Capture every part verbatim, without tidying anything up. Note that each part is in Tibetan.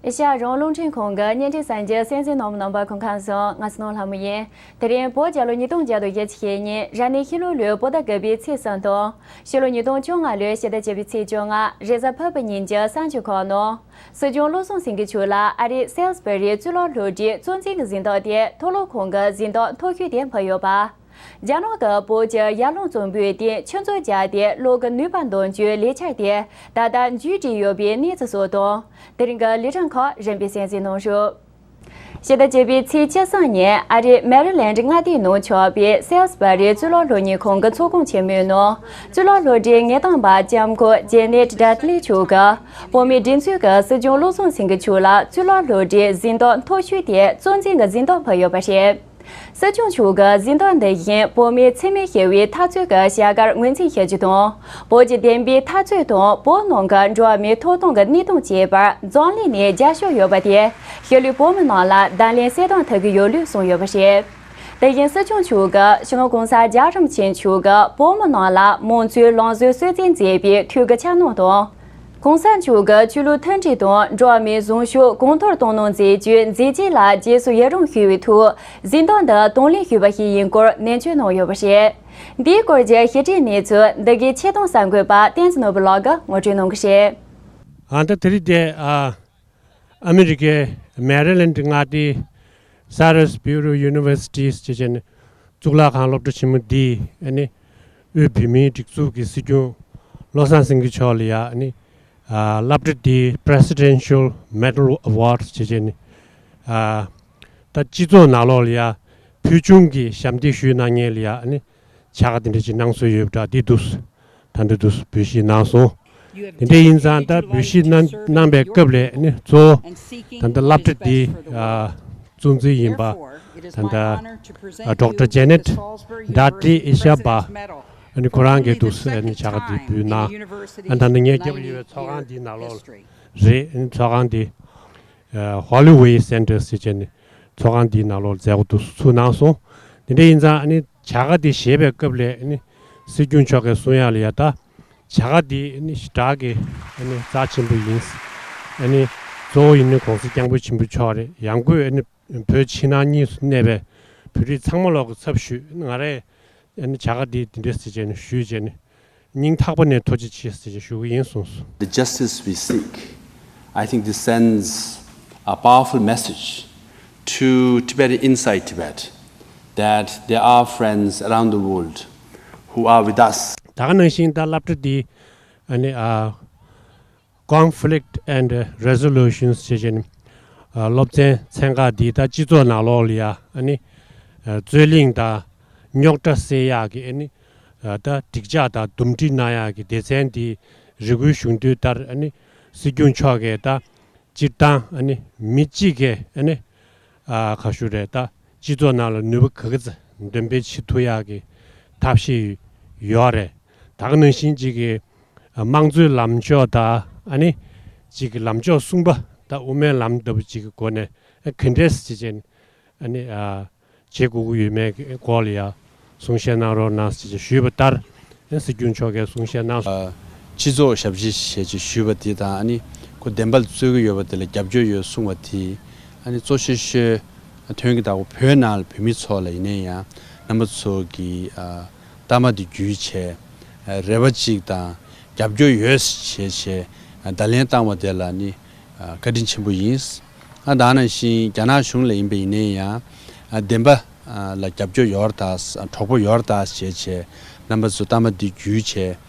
ཨེ་ཤ་ཡ་རང་དབང་རླུང་འཕྲིན་ཁང་གི་བརྙན་འཕྲིན་གསར་འགྱུར་གསན་གཟིགས་གནང་བའི་རྣམ་པ་སྐུ་ཁམས་བཟང་། ང་སྣང་ལྷ་མོ་ཡིན། དེ་རིང་བོད་རྒྱལ་ལོ་ཉིས་སྟོང་བརྒྱ་དང་བཞི་བཅུ་ཞེ་གཉིས་རབ་གནས་ཤིང་ལུག་ལོའི་བོད་ཟླ་དགུ་པའི་ཚེས་གསུམ་དང་། ཕྱི་ལོ་ཉིས་སྟོང་བཅོ་ལྔ་ལོའི་ཕྱི་ཟླ་བཅུ་པའི་ཚེས་བཅོ་ལྔ་རེས་གཟའ་ཕུར་བུ་ཉིན་གྱི་གསར་འགྱུར་ཁག་ནང་། སྲིད་སྐྱོང་བློ་བཟང་སེང་གེ་མཆོག་ལ་ཨ་རིའི་སེལ་སི་བྷ་རིའི་གཙུག་ལག་སློབ་གྲྭའི་གཙོ་འཛིན་གྱི་གཟེངས་རྟགས་དེ་མཐོ་སློབ་ཁང་གི་གཟེངས་རྟགས་མཐོ་ཤོས་དེ་ཕུལ་ཡོད་པ། རྒྱ་ནག་གི་བོད་ཀྱི་ཡར་ཀླུང་རྩོམ་པ་པོའི་སྟེང་ཆུ་མཛོད་བརྒྱབ་སྟེ་གློག་གི་ནུས་པ་འདོན་རྒྱུའི་ལས་འཆར་དེ་ད་ལྟ་མཇུག་སྒྲིལ་ཡོད་པའི་གནས་ཚུལ་སོགས་དང་། དེ་རིང་གི་ལས་རིམ་ཁག་རིམ་པས་གསན་གཟིགས་གནང་རོགས། ཕྱི་ཟླ་བཅུ་པའི་ཚེས་བཅུ་གསུམ་ཉིན་ཨ་རིའི་མེ་རི་ལེན་ཌི་མངའ་སྡེའི་ནང་ཆགས་པའི་སེལ་སི་བྷ་རི་གཙུག་ལག་སློབ་གཉེར་ཁང་གི་ཚོགས་ཁང་ཆེན་མོའི་ནང་། གཙུག་ལག་སློབ་གྲྭའི་དངོས་དང་པ་ལྕམ་སྐུ་ཇེ་ནེ་ཊི་བྷྲེད་ལི་མཆོག་གིས་བོད་མིའི་སྒྲིག་འཛུགས་ཀྱི་སྲིད་སྐྱོང་བློ་བཟང་སེང་གེ་མཆོག་ལ་གཙུག་ལག་སློབ་གྲྭའི་གཟེངས་རྟགས་མཐོ་ཤོས་དེ་གཙོ་འཛིན་གྱི་གཟེངས་རྟགས་ཕུལ་ཡོད་པ་རེད། སྲིད་སྐྱོང་མཆོག་གི་གཟེངས་རྟགས་འདི་བཞིན་བོད་མིའི་འཚེ་མེད་ཞི་བའི་འཐབ་རྩོད་ཀྱི་བྱ་དགར་ངོས་འཛིན་ཞུ་རྒྱུ་དང་། བོད་ཀྱི་བདེན་པའི་འཐབ་རྩོད་དང་བོད་ནང་གི་འགྲོ་བ་མིའི་ཐོབ་ཐང་གི་གནས་སྟངས་བཅས་པར་འཛམ་གླིང་ནས་རྒྱབ་སྐྱོར་ཡོད་པ་དེ་ཤུལ་ལུས་བོད་མི་རྣམས་ལ་བརྡ་ལན་གསལ་སྟོན་ཐུབ་ཀྱི་ཡོད་ལུགས་གསུངས་ཡོད་པ་རེད། དེ་བཞིན་སྲིད་སྐྱོང་མཆོག་གིས་སྤྱི་ནོར་༸གོང་ས་༸རྒྱལ་བ་རིན་པོ་ཆེ་མཆོག་གིས་བོད་མི་རྣམས་ལ་མང་གཙོའི་ལམ་སྲོལ་སྲོལ་འཛིན་མཛད་པའི་ཐུགས་ཀྱི་འཆར་སྣང་དང་། ༸གོང་ས་མཆོག་གིས་ཆོས་ལུགས་མཐུན་སྒྲིལ་དང་འགྲོ་བ་མིའི་བཟང་སྤྱོད་གོང་མཐོར་གཏོང་གནང་མཛད་རྒྱུའི་མཛད་རྗེས་ལ་རྗེས་སུ་ཡི་རང་ཞུ་བའི་ཐོག་གཟེངས་རྟགས་འདི་དང་ལེན་ཞུས་པ་ཞིག་ཡིན་སྐོར་ནན་བརྗོད་གནང་ཡོད་པ་རེད། འདིའི་སྐོར་གྱི་ཞིབ་ཕྲའི་གནས་ཚུལ་འདི་གའི་ཆེད་དོན་གསར་འགོད་པ་བསྟན་འཛིན་ནོར་བུ་ལགས་ཀྱིས་ངོ་སྤྲོད་གནང་གི་རེད། ཨ་ད་དེ་རིང་དེ་ཨ་ཨ་མི་རི་ཀའི་མེ་རི་ལེན་ཌི་མངའ་སྡེའི་Cyrus Bureau University ཞེས་བྱས་ནས་གཙུག་ལག་ཁང་སློབ་གྲྭ་ཆེན་མོ་འདིའི་ཨ་ནི་དབུས་བོད་མིའི་སྒྲིག་འཛུགས་ཀྱི་སྲིད་སྐྱོང་བློ་བཟང་སེང་vorkindly མཆོག་ལ་ཡ་ཨ་ནི་ཨ་སློབ་གྲྭ་འདིའི་Presidential Medal Awards ཞེས་བྱས་ནས་ཨ་ད་སྤྱི་ཚོགས་ནང་ལོགས་ལ་ཡ་ཕུལ་བྱུང་གི་ཞབས་འདེགས་ཞུས་གནང་མཁན་ལ་ཡ་ཨ་ནི་བྱ་དགའ་དེ་འདྲ་ཅིག་གནང་སྲོལ་ཡོད་པ་འདྲ། འདི་འདུག་ད་འདི་འདུག་འབུལ་བཞེས་གནང་སོང་། དེ་འདྲ་ཡིན་ཙང་ད་འབུལ་བཞེས་གནང་གནང་པའི་སྐབས་ལ་ཨ་ནི་གཙོ་བོ་ད་ལྟ་སློབ་གྲྭ་འདི་ཨ་གཙོ་འཛིན་ཡིན་པ་ད་ལྟ་ཨ་Doctor Janet Dudley ཨེ་ཤ་པ་ཨ་ནི་ཁོ་རང་གིས་འདུག་ཨ་ནི་བྱ་དགའ་འདི་འབུལ་གནང་། ཨ་ད་ནི་ངས་རྒྱབ་ཡོད་པའི་ཚོགས་ཁང་འདིའི་ནང་ལོགས་ལ་རེད། ཨ་ནི་ཚོགས་ཁང་འདི་ཨ་Holloway Center ཟེར་བྱས་ནས་ཚོགས་ཁང་འདིའི་ནང་ལོགས་ལ་མཛད་སྒོ་འདུག་ཚུགས་གནང་སོང་། དེ་འདྲ་ཡིན་ཙང་ཨ་ནི་བྱ་དགའ་འདི་བཞེས་པའི་སྐབས་ལ་ཨ་ནི་སྲིད་སྐྱོང་མཆོག་གིས་གསུང་ཡག་ལ་ཡ་ད་བྱ་དགའ་འདི་ཨ་ནི་ཞེ་དྲག་གི་ཨ་ནི་རྩ་ཆེན་པོ་ཡིན། ཨ་ནི་གཙོ་བོ་ཡིན་ནི་༸གོང་ས་༸སྐྱབས་མགོན་ཆེན་པོ་མཆོག་རེད། ཡང་སྒོས་ཨ་ནི་བོད་ཕྱི་ནང་གཉིས་སུ་གནས་པའི་བོད་རིགས་ཚང་མ་ལོག་གི་ཚབ་ཞུས། ང་རས་ཨ་ནི་བྱ་དགའ་འདི་འདི་འདྲ་ཟེར་བྱས་ནས་ཞུས་བྱས་ནས་སྙིང་ཐག་པ་ནས་ཐུགས་རྗེ་ཆེ་ཟེར་བྱས་ཞུ་གི་ཡིན་གསུངས་སོང་། The justice we seek, I think this sends a powerful message to Tibet inside Tibet that there are friends around the world who are with us. ད་ག་ནང་བཞིན་ད་སློབ་གྲྭ་འདི་ཨ་ནི་ཨ་Conflict and Resolutions ཞེས་བྱས་ནས་ཨ་སློབ་ཚན་ཚན་ཁག་འདི་ད་སྤྱི་ཚོགས་ནང་ལོགས་ལ་ཡ་ཨ་ནི་ཨ་རྩོད་གླེང་དང་རྙོག་དྲ་སེལ་ཡག་གི་ཨ་ནི་ཨ་ད་འགྲིག་འཇགས་དང་འདུམ་འགྲིག་གནང་ཡག་གི་སྡེ་ཚན་འདི་རེ་སྐུལ་ཞུ་འདོད་ལྟར་ཨ་ནི་སྲིད་སྐྱོང་མཆོག་གིས་ད་སྤྱིར་བཏང་ཨ་ནི་མི་གཅིག་གིས་ཨ་ནི་ཨ་ག་ཞུ་རེད། ད་སྤྱི་ཚོགས་ནང་ལ་ནུས་པ་ག་ག་ཚད་འདོན་སྤེལ་བྱེད་ཐུབ་ཡག་གི་ཐབས་ཤེས་ཡོད་རེད། ད་ག་ནང་བཞིན་གཅིག་གི་དམངས་གཙོའི་ལམ་ཕྱོགས་དང་ཨ་ནི་གཅིག་གི་ལམ་ཕྱོགས་གསུམ་པ་དང་དབུ་མའི་ལམ་ལྟ་བུ་གཅིག་གི་སྒོ་ནས་ཨ་ག་འདྲས་བྱེད་ཅན་ཨ་ནི་ཨ་བྱེད་དགོས་ཀྱི་ཡོད་མེད་ཀྱི་སྐོར་ལ་ཡང་གསུང་བཤད་གནང་རོགས་གནང་ཞེས་ཞུས་པ་ལྟར། སྲིད་སྐྱོང་མཆོག་གིས་གསུང་བཤད་གནང་སོང་། སྤྱི་ཚོགས་ཞབས་ཕྱི་ཞེས་ཅིག་ཞུས་པ་དེ་དང་ཨ་ནི་ཁོ་བདེན་པ་རྩོད་ཀྱི་ཡོད་པ་དེ་ལ་རྒྱབ་སྐྱོར་ཡོད་གསུངས་པ་དེ་ཨ་ནི་གཙོ་ཆེ་ཤོས་དོན་གྱི་བདག་པོ་བོད་ནང་ལ་བོད་མི་ཚོ་ལ་ཡིན་ན་ཡང་རྣམ་པ་ཚོ་གི་ཨ་མཐའ་མ་དེ་བརྒྱུད་བྱས་རེ་བ་གཅིག་དང་རྒྱབ་སྐྱོར་ཡོད་ཞེས་བྱས་བརྡ་ལན་བཏང་བ་དེ་ལ་ནི་བཀའ་དྲིན་ཆེན་པོ་ཡིན། ཨ་ད་ནང་བཞིན་རྒྱ་ནག་གཞུང་ལ་ཡིན་པ་ཡིན་ན་ཡང་བདེན་པ་ལ་རྒྱབ་སྐྱོར་ཡོད་རེད་ད། གྲོགས་པོ་ཡོད་རེད་ད་ཞེས་བྱས་རྣམ་པ་ཚོ་མཐའ་མ་འདི་བརྒྱུད་བྱས་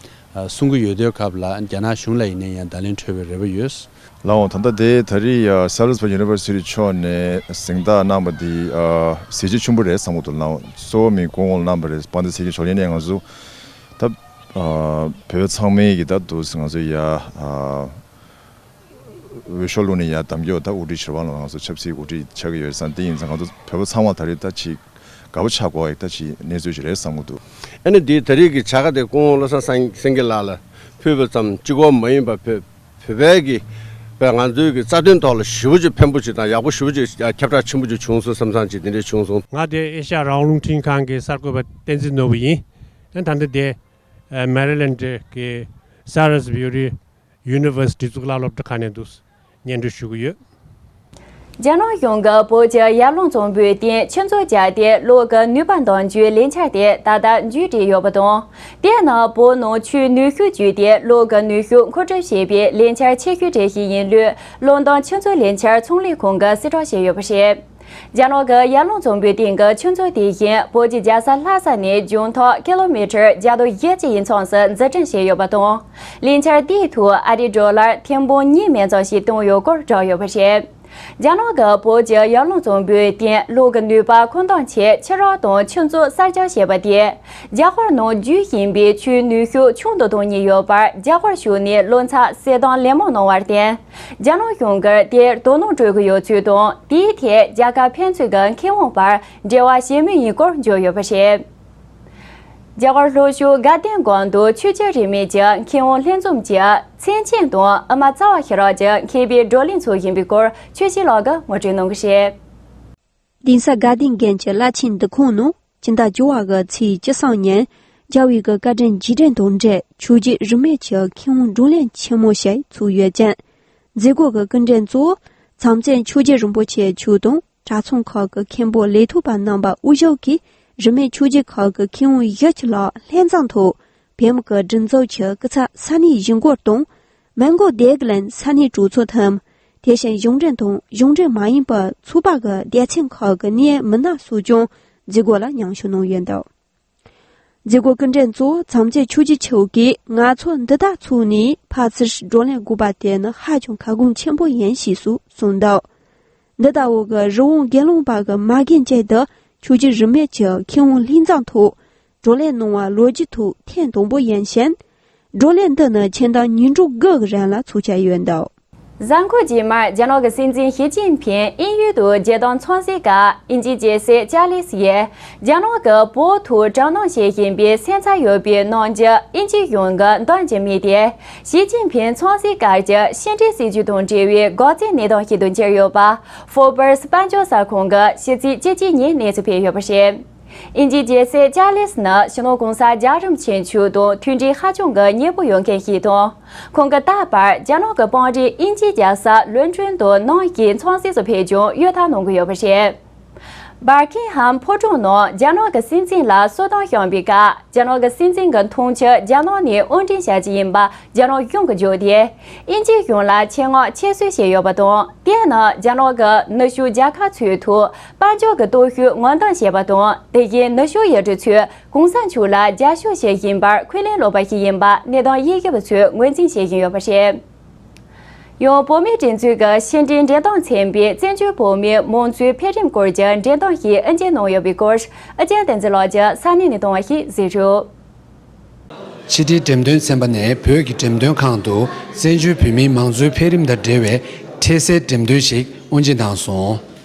གསུང་གི་ཡོད་དུས་སྐབས་ལ་རྒྱ་ནག་གཞུང་ལ་ཡིན་ན་ཡང་བརྡ་ལན་འཕྲོད་པའི་རེ་བ་ཡོད། ལགས་འོང་། ད་ལྟ་དེ་ད་རེས་Salisbury University ཕྱོགས་ནས་གཟེངས་རྟགས་གནང་བ་འདི་གཟི་བརྗིད་ཆེན་པོ་རེད་བསམ་གྱི་འདུག་ལགས་འོང་། གཙོ་བོ་མི་སྐུ་ངོ་གནང་བ་རེད། དཔལ་ལྡན་སྲས་སྐྱོང་མཆོག་ཡིན་ནའི་ང་ཚོ་ད་བོད་ཚང་མའི་གི་ད་དུ་ང་ཚོ་ཡ། འོས་ཤོག་བླུགས་ནས་ཡར་གདམ་རྒྱུ་ད་དབུ་ཁྲིད་ཆེ་བ་ལ་ང་ཚོ་ཆབ་སྲིད་འགོ་ཁྲིད་ཆགས་ཀྱི་ཡོད་ཙང་། དེ་ཡིན་ཙང་ང་ཚོ་བོད་པ་ཚང་མ་ད་རེས་ད་ཅིག་དགའ་པོ་ཆགས་དགོས་ཡག་ད་ཅིག་གནས་ཚུལ་ཅིག་རེད་བསམ་གྱི་འདུག་ཨ་ནི་འདི་ད་རེས་ཀྱི་བྱ་དགའ་དེ་སྐུ་ངོ་བློ་བཟང་སེང་སེང་གེ་ལགས་ལ་ཕུལ་བ་ཙམ་གཅིག་པོ་མ་ཡིན་པར་བོད་བོད་པའི་གི་བས་ང་ཚོའི་གི་རྩ་དོན་ཐོག་ལ་ཞེ་པོ་ཅིག་ཕན་པོ་ཅིག་དང་ཡག་པོ་ཞེ་པོ་ཅིག་ཁྱབ་བསྒྲགས་ཆེན་པོ་ཅིག་བྱུང་སོང་བསམ་བསམ་ཅིག་དེ་འདྲས་བྱུང་སོང་། ང་དེ་ཨེ་ཤ་ཡ་རང་དབང་རླུང་འཕྲིན་ཁང་གི་གསར་འགོད་པ་བསྟན་འཛིན་ནོར་བུ་ཡིན། ཨ་ད་ལྟ་དེ་མེ་རི་ལེན་ཌི་གི་Salisbury University གཙུག་ལག་སློབ་གྲྭ་ཁག་ནས་འདུག་སྙན་སྒྲོན་ཞུ་གི་ཡོད། རྒྱ་ནག་གཞུང་གིས་བོད་ཀྱི་ཡར་ཀླུང་རྫོང་དཔོན་སྟེང་ཆུ་མཛོད་བརྒྱབ་སྟེ་གློག་གི་ནུས་པ་འདོན་རྒྱུའི་ལས་འཆར་དེ་ད་ལྟ་མཇུག་སྒྲིལ་ཡོད་པ་དང་། དེའི་ནང་བོད་ནང་ཆུའི་ནུས་ཤུགས་བརྒྱུད་དེ་གློག་གི་ནུས་ཤུགས་མཁོ་སྤྲོད་བྱེད་པའི་ལས་འཆར་ཆེ་ཤོས་གྲས་ཤིག་ཡིན་ལུགས་ཀློག་མདོང་ཆུ་མཛོད་ལས་འཆར་ཚོང་ལས་ཁང་གིས་གསལ་བསྒྲགས་བྱས་ཡོད་པ་རེད། རྒྱ་ནག་གི་ཡར་ཀླུང་རྫོང་དཔོན་སྟེང་གི་ཆུ་མཛོད་དེ་བཞིན་བོད་ཀྱི་རྒྱལ་ས་ལྷ་ས་ནས་འབྱུང་ཐོག་ཀི་ལོ་མི་ཊར་བརྒྱ་དང་བཞི་བཅུ་ཡི་མཚམས་སུ་འཛུགས་སྐྲུན་བྱས་ཡོད་པ་དང་། ལས་འཆར་དེའི་ཐོག་ཨ་རིའི་ཌོ་ལར་ཐེར་འབུམ་གཉིས་མིན་ཙམ་ཞིག་བཏོན་ཡོད་སྐོར་བསྒྲགས་ཡོད་པ་རེད། རྒྱ་ནག་གིས་བོད་ཀྱི་ཡར་ཀླུང་རྫོང་དཔོན་སྟེང་གློག་གི་ནུས་པ་མཁོ་འདོན་ཆེད་ཆུ་རགས་དང་ཆུ་མཛོད་གསར་རྒྱག་བྱས་པ་དེས། རྒྱ་གར་ནང་རྒྱུ་བཞིན་པའི་ཆུའི་ནུས་ཤུགས་ཆུང་དུ་གཏོང་ཉེན་ཡོད་པར་རྒྱ་གར་གཞུང་ནས་བློ་འཚབ་གསལ་སྟོན་ལན་མང་གནང་བར་བརྟེན། རྒྱ་ནག་གཞུང་གིས་དེར་དོ་སྣང་སྤྲོད་ཀྱི་ཡོད་ཚུལ་དང་། དེའི་ཐད་རྒྱལ་ཁབ་ཕན་ཚུན་གྱི་མཁས་དབང་བར་འབྲེལ་བ་ཞན་མོ་ཡིན་སྐོར་བརྗོད་ཡོད་པ་རེད། རྒྱ་གར་ལྷོ་ཕྱོགས་དགའ་ལྡན་དགོན་དུ་ཆོས་བརྒྱུད་རིས་མེད་ཀྱི་མཁས་དབང་ལྷན་འཛོམས་ཀྱི་མཚན་ཅན་དང་ཨ་མ་རྩ་བ་ཤེས་རབ་ཀྱི་མཁས་པའི་བགྲོ་གླེང་ཚོགས་བཞིན་པའི་སྐོར་ཆོས་སྐྱིད་ལགས་ཀྱིས་ངོ་སྤྲོད་གནང་གི་རེད། གདན་ས་དགའ་ལྡན་དགོན་གྱི་བླ་ཆེན་འདུ་ཁང་ནང་སྤྱི་ཟླ་བཅུ་བ་གི་ཚེས་བཅུ་གསུམ་ཉིན་རྒྱལ་བའི་གི་བཀའ་དྲིན་རྗེས་དྲན་དང་འབྲེལ་ཆོས་བརྒྱུད་རིས་མེད་ཀྱི་མཁས་དབང་བགྲོ་གླེང་ཆེན་མོ་ཞིག་ཚོགས་ཡོད་ཅིང་། མཛད་སྒོ་གི་སྐུ་མགྲོན་གཙོ་བོ་མཚམས་བཅད་ཆོས་རྗེ་རིན་པོ་ཆེ་མཆོག་དང་། གྲྭ་ཚང་ཁག་གི་མཁན་པོ་ལས་ཐོག་པ་རྣམ་པ་དབུ་བཞུགས་ཀྱིས་རིས་མེད་ཆོས་བརྒྱུད་ཁག་གི་མཁས་དབང་བཞི་བཅུ་ལྷག་ལྷན་འཛོམས་ཐོག་བོད་མི་གི་སྒྲིག་འཛུགས་ཀྱི་སྐུ་ཚབ་ས་གནས་གཞིས་འགོ་དང་། མོན་གྷོ་སྡེ་དགེ་ལྡན་ས་གནས་གྲོས་ཚོགས་ཐེམ། དེ་བཞིན་གཞུང་འབྲེལ་དང་གཞུང་འབྲེལ་མ་ཡིན་པའི་ཚོགས་པ་གི་སྡེ་ཚན་ཁག་གི་གནད་མི་སྣ་སོགས་ཀྱང་མཛད་སྒོ་ལ་མཉམ་ཞུགས་གནང་ཡོད་འདུག་མཛད་སྒོའི་སྐུ་མགྲོན་གཙོ་བོ་མཚམས་བཅད་ཆོས་རྗེ་མཆོག་གིས་ང་ཚོ་འདི་དག་ཚོགས་ནས་ཕར་ཚུར་བགྲོ་གླེང་དགོས་པ་དེ་ནི་ཧ་ཅང་གལ་འགངས་ཆེན་པོ་ཡིན་ཞེས་སུ་གསུངས་འདུག་འདི་ལྟ་བུ་གི་རི་བོང་དགེ་ལུང་པ་གི་མ་རྒན་བཅས་དུ་ཆོས་རྗེ་རིས་མེད་ཀྱི་མཁས་དབང་ལྷན་འཛོམས་ཐོག་བགྲོ་གླེང་གནང་བ་ལོ་རྒྱུས་ཐོག་ཐེངས་དང་པོ་ཡིན་ཞིང་། བགྲོ་གླེང་འདི་ནི་ཕྱི་ཟླ་ཉིས་སྟོང་དགུ་གི་རིང་ལ་ཚོགས་བཞིན་ཡོད་འདུག་གཟའ་འཁོར་རྗེས་མར་རྒྱ་ནག་གི་སྲིད་འཛིན་ཞི་ཅིན་ཕིང་དབྱིན་ཡུལ་དུ་རྒྱལ་དོན་འཚམས་གཟིགས་སྐབས་དབྱིན་ཇིའི་རྒྱལ་སྲས་ཅཱ་ལིས་ཡིས་རྒྱ་ནག་གིས་བོད་ཐོག་དྲག་གནོན་བྱེད་བཞིན་པའི་སེམས་འཚབ་ཡོད་པའི་གནང་རྒྱུ་དབྱིན་ཇིའི་གཞུང་གིས་འདོན་གྱི་མེད་དེ། ཞི་ཅིན་ཕིང་འཚམས་གཟིགས་སྐབས་ཀྱི་ཕྱི་འབྲེལ་སྲིད་ཇུས་དང་འབྲེལ་བའི་འགག་རྩའི་གནས་སྟངས་ཤིག་ཏུ་གྱུར་ཡོད་པ་ཧྥོར་བྷར་སི་དཔལ་འབྱོར་གསར་ཁང་གིས་ཕྱི་ཚེས་བཅུ་གཅིག་ཉིན་གནས་ཚུལ་སྤེལ་ཡོད་པ་རེད། དབྱིན་ཇིའི་རྒྱལ་སྲས་ཅཱ་ལིས་ནི་སྤྱི་ནོར་གོང་ས་རྒྱལ་རིན་པོ་ཆེ་མཆོག་དང་མཐུན་སྒྲིལ་ཧ་ཅང་གི་ཉེ་པོ་ཡོད་མཁན་ཞིག་དང་། ཁོང་གིས་ད་བར་རྒྱ་ནག་གི་དཔོན་རིགས་དབྱིན་ཇིའི་རྒྱལ་ས་ལོན་ཀྲོན་དུ་ནམ་ཞིག་འཚམས་གཟིགས་སུ་ཕེབས་རྒྱུར་གཡོལ་ཐབས་གནང་གི་ཡོད་པ་རེད། སྦར་ཁིང་ཧམ་ཕོ་བྲང་ནང་རྒྱ་ནག་གི་སྲིད་འཛིན་ལ་གསོལ་སྟོན་བསྐྱངས་པའི་སྐབས། རྒྱ་ནག་གི་སྲིད་འཛིན་གྱི་འཐུང་ཆུ་རྒྱ་ནག་ནས་དབོར་འདྲེན་བྱ་རྒྱུ་ཡིན་པ་རྒྱ་ནག་གཞུང་གིས་བརྗོད་དེ། དབྱིན་ཇིའི་གཞུང་ལ་ཆེད་མངགས་ཁྱད་གསོད་བྱས་ཡོད་པ་དང་། དེས་ན་རྒྱ་ནག་གི་ནུབ་ཕྱོགས་རྒྱལ་ཁབ་ཚོའི་ཐོག་དཔལ་འབྱོར་གྱི་སྟོབས་ཤུགས་ངོས་འཛིན་བྱས་པ་དང་། དེ་བཞིན་ནུབ་ཕྱོགས་ཡུལ་གྲུ་ཚོས་གོང་ས་མཆོག་ལ་རྒྱབ་སྐྱོར་བྱེད་བཞིན་པར་འཁོན་ལན་སློག་པ་ཞིག་ཡིན་པ་གནད་དོན་དབྱེ་ཞིབ་པ་ཚོས་ངོས་འཛིན་བྱེད་བཞིན་ཡོད་པ་རེད། ཡང་བོད་མིའི་སྒྲིག་འཛུགས་ཀྱི་ཕྱི་འབྲེལ་འབྲེལ་ཟམ་ཚན་པས་བཙན་བྱོལ་བོད་མིའི་མང་གཙོའི་འཕེལ་རིམ་སྐོར་གྱི་འགྲེལ་བརྡ་ཞིག་དབུ་འབྱེད་གནང་ཡོད་པའི་སྐོར། ཨ་ཅག་བསྟན་འཛིན་ལགས་ཀྱིས་ས་གནས་ནས་གཏོང་བ་ཞིག་གཟིགས་རོགས། ཕྱི་དྲིལ་འགྲེམས་སྟོན་ཚན་པ་ནས་བོད་ཀྱི་འགྲེམས་སྟོན་ཁང་དུ་བཙན་བྱོལ་བོད་མིའི་མང་གཙོའི་འཕེལ་རིམ་དང་འབྲེལ་བའི་འཕྲལ་སེལ་འགྲེམས་སྟོན་ཞིག་དབུ་འབྱེད་གནང་སོང་།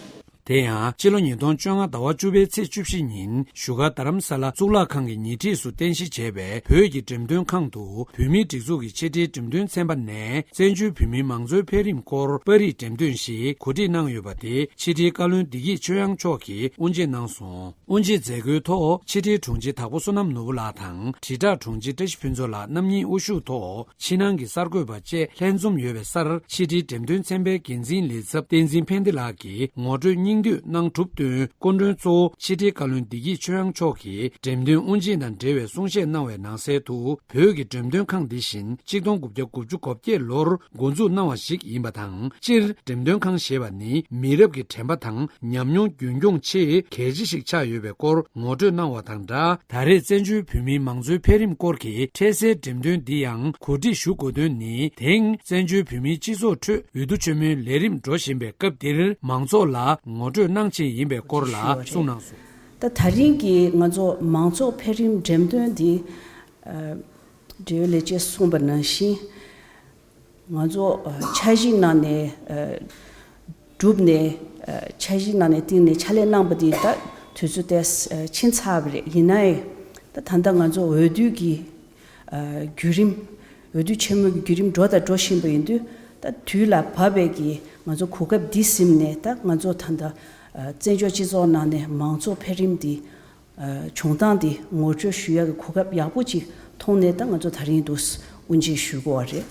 དེ་ཡང་ཕྱི་ལོ་ཉིས་སྟོང་བཅོ་ལྔ་ཟླ་བ་བཅུ་པའི་ཚེས་བཅུ་བཞི་ཉིན་བཞུགས་སྒར་རྡ་རམ་ས་ལ་གཙུག་ལག་ཁང་གི་ཉེ་འཁྲིས་སུ་རྟེན་གཞི་བྱས་པའི་བོད་ཀྱི་འགྲེམས་སྟོན་ཁང་དུ་བོད་མིའི་སྒྲིག་འཛུགས་ཀྱི་ཕྱི་དྲིལ་འགྲེམས་སྟོན་ཚན་པ་ནས་བཙན་བྱོལ་བོད་མིའི་མང་གཙོའི་འཕེལ་རིམ་སྐོར་པར་རིས་འགྲེམས་སྟོན་ཞིག་གོ་སྒྲིག་གནང་ཡོད་པ་དེ་ཕྱི་དྲིལ་བཀའ་བློན་བདེ་སྐྱིད་ཆོས་དབྱངས་མཆོག་གིས་དབུ་འབྱེད་གནང་སོང་། དབུ་འབྱེད་མཛད་སྒོའི་ཐོག་ཕྱི་དྲིལ་དྲུང་ཆེ་དྭགས་པོ་བསོད་ནམས་ནོར་བུ་ལགས་དང་དྲིལ་བསྒྲགས་དྲུང་ཆེ་བཀྲ་ཤིས་ཕུན་ཚོགས་ལགས་རྣམ་གཉིས་དབུ་བཞུགས་ཐོག་ཕྱི་ནང་གི་གསར་འགོད་པ་བཅས་ལྷན་འཛོམས་ཡོད་པའི་སར་ཕྱི་དྲིལ་འགྲེམས་སྟོན་ཚན་པའི་འགན་འཛིན་ལས་ཚབ་བསྟན་འཛིན་ཕན་བདེ་ལགས་ཀྱིས་ངོ་སྤྲོད་སྙིང་བསྡུས་གནང་གྲུབ་བསྟུན། སྐུ་མགྲོན་གཙོ་བོ་ཕྱི་དྲིལ་བཀའ་བློན་བདེ་སྐྱིད་ཆོས་དབྱངས་མཆོག་གིས་འགྲེམས་སྟོན་དབུ་འབྱེད་དང་འབྲེལ་བའི་གསུང་བཤད་གནང་བའི་ནང་གསལ་དུ། བོད་ཀྱི་འགྲེམས་སྟོན་ཁང་འདི་བཞིན་གཅིག་སྟོང་དགུ་བརྒྱ་དགུ་བཅུ་གོ་བརྒྱད་ལོར་འགོ་འཛུགས་གནང་བ་ཞིག་ཡིན་པ་དང་། སྤྱིར་འགྲེམས་སྟོན་ཁང་ཞེས་པ་ནི་མི་རབས་ཀྱི་དྲན་པ་དང་ཉམས་མྱོང་རྒྱུན་འཁྱོངས་ཆེས་གལ་ཆེ་ཞིག་ཆགས་ཡོད་པའི་སྐོར་ངོ་སྤྲོད་གནང་བ་དང་སྦྲགས། ད་རེས་བཙན་བྱོལ་བོད་མིའི་མང་གཙོའི་འཕེལ་རིམ་སྐོར་གྱི་འཕྲལ་སེལ་འགྲེམས་སྟོན་འདི་ཡང་གོ་སྒྲིག་ཞུ་དགོས་དོན་ནི། དེང་བཙན་བྱོལ་བོད་མིའི་སྤྱི་ཚོགས་ཁྲོད་འོས་བསྡུ་ཆེན་མོའི་ལས་རིམ་འགྲོ་བཞིན་པའི་སྐབས་འདིར་མང་ཚོགས་ལ་ངོ་སྤྲོད་གནང་ཆེད་ཡིན་པའི་སྐོར་ལ་གསུངས་གནང་སོང་། ད་ད་རིང་གི་ང་ཚོ་མང་ཚོགས་འཕེལ་རིམ་འགྲེམས་སྟོན་འདི། འབྲེལ་ཡོད་ལས་བྱེད་གསུངས་པ་ནང་བཞིན། ང་ཚོ་འཆར་གཞི་ནང་ནས་གྲུབ་ནས། འཆར་གཞི་ནང་ནས་བཏིང་ནས་ཕྱག་ལས་གནང་པ་དེ་ད་དུས་ཚོད་དེ་ཕྱིན་ཚར་བ་རེད། ཡིན་ནའི་ད་ད་ལྟ་ང་ཚོ་འོས་བསྡུ་གི་བརྒྱུད་རིམ། འོས་བསྡུ་ཆེན་མོའི་བརྒྱུད་རིམ་འགྲོ་དང་འགྲོ་བཞིན་པ་ཡིན་དུས། ད་དུས་ལ་བབ་པའི་གི་ང་ཚོ་གོ་སྐབས་འདི་ཟིན་ནས། ད་ང་ཚོ་ད་ལྟ་བཙན་བྱོལ་སྤྱི་ཚོགས་ནང་ནས་མང་གཙོ་འཕེལ་རིམ་འདི། བྱུང་སྟངས་འདི་ངོ་སྤྲོད་ཞུ་ཡག་གི་གོ་སྐབས་ཡག་པོ་ཅིག་མཐོང་ནས། ད་ང་ཚོ་ད་རིང་འདུག་དབུ་འབྱེད་ཞུ་དགོས་པ་རེད།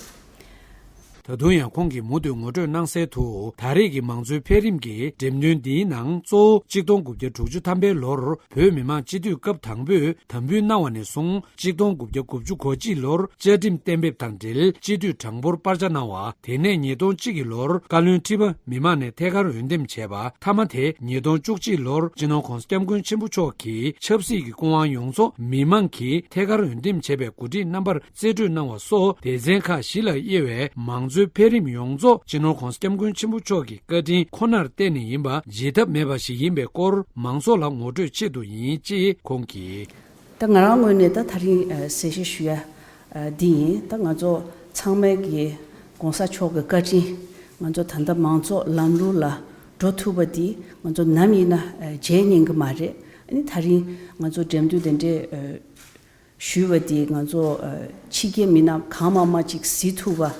ད་དུང་ཡང་ཁོང་གིས་མུ་མཐུད་ངོ་སྤྲོད་གནང་གསལ་དུ། ད་རེས་ཀྱི་མང་གཙོའི་འཕེལ་རིམ་གྱི་འགྲེམས་སྟོན་འདིའི་ནང་གཙོ་བོ་གཅིག་སྟོང་དགུ་བརྒྱ་དྲུག་ཅུ་ཐམ་པའི་ལོར་བོད་མི་མང་སྤྱི་འཐུས་སྐབས་དང་པོས་དམ་འབུལ་གནང་བ་ནས་བཟུང་གཅིག་སྟོང་དགུ་བརྒྱ་དགུ་བཅུ་གོ་གཅིག་ལོར་བཅའ་ཁྲིམས་གཏན་འབེབས་དང་འབྲེལ་སྤྱི་འཐུས་གྲངས་འབོར་སྤར་ཆ་གནང་བ། དེ་ནས་ཉིས་སྟོང་གཅིག་གི་ལོར་བཀའ་བློན་ཁྲི་པ་མི་མང་ནས་ཐད་ཀར་འོས་འདེམས་བྱས་པ། མཐའ་མ་དེ་ཉིས་སྟོང་བཅུ་གཅིག་ལོར་སྤྱི་ནོར་༸གོང་ས་༸སྐྱབས་མགོན་ཆེན་པོ་མཆོག་གིས་ཆབ་སྲིད་ཀྱི་སྐུ་དབང་ཡོངས་རྫོགས་མི་མང་གིས་ཐད་ཀར་འོས་འདེམས་བྱས་པའི་འགོ་ཁྲིད་རྣམ་པར་རྩིས་སྤྲོད་གནང་བ་སོགས། སྡེ་ཚན་ཁག་བཞི་ལ་དབྱེ་བའི་མང་གཙོའི་འཕེལ་རིམ་ཡོངས་རྫོགས་སྤྱི་ནོར་༸གོང་ས་༸སྐྱབས་མགོན་ཆེན་པོ་མཆོག་གི་བཀའ་དྲིན་ཁོ་ནར་བརྟེན་ནས་ཡིན་པ་བརྗེད་ཐབས་མེད་པ་ཞིག་ཡིན་པའི་སྐོར་མང་ཚོགས་ལ་ངོ་སྤྲོད་ཆེད་དུ་ཡིན་ཅེས་ཁོང་གིས། ད་ང་རང་ངོས་ནས་ད་ད་རིང་ཨ་གསལ་བཤད་ཞུ་ཡ་ཨ་འདི་ཡིན། ད་ང་ཚོ་ཚང་མས་ཀྱི་༸གོང་ས་མཆོག་གི་བཀའ་དྲིན། ང་ཚོ་ད་ལྟ་མང་གཙོ་ལམ་ལུགས་ལ་འགྲོ་ཐུབ་པ་འདི་ང་ཚོ་ནམ་ཡིན་ན་ཨ་བརྗེད་ཉན་གི་མ་རེད། ཨ་ནི་ད་རིང་ང་ཚོ་འགྲེམས་སྟོན་དེ་འདྲའི་ཨ་ཞུས་པ་འདི་ང་ཚོ་ཨ་ཕྱི་རྒྱལ་མི་སྣ་གང་མང་མང་ཅིག་གཟིགས་ཐུབ་པ།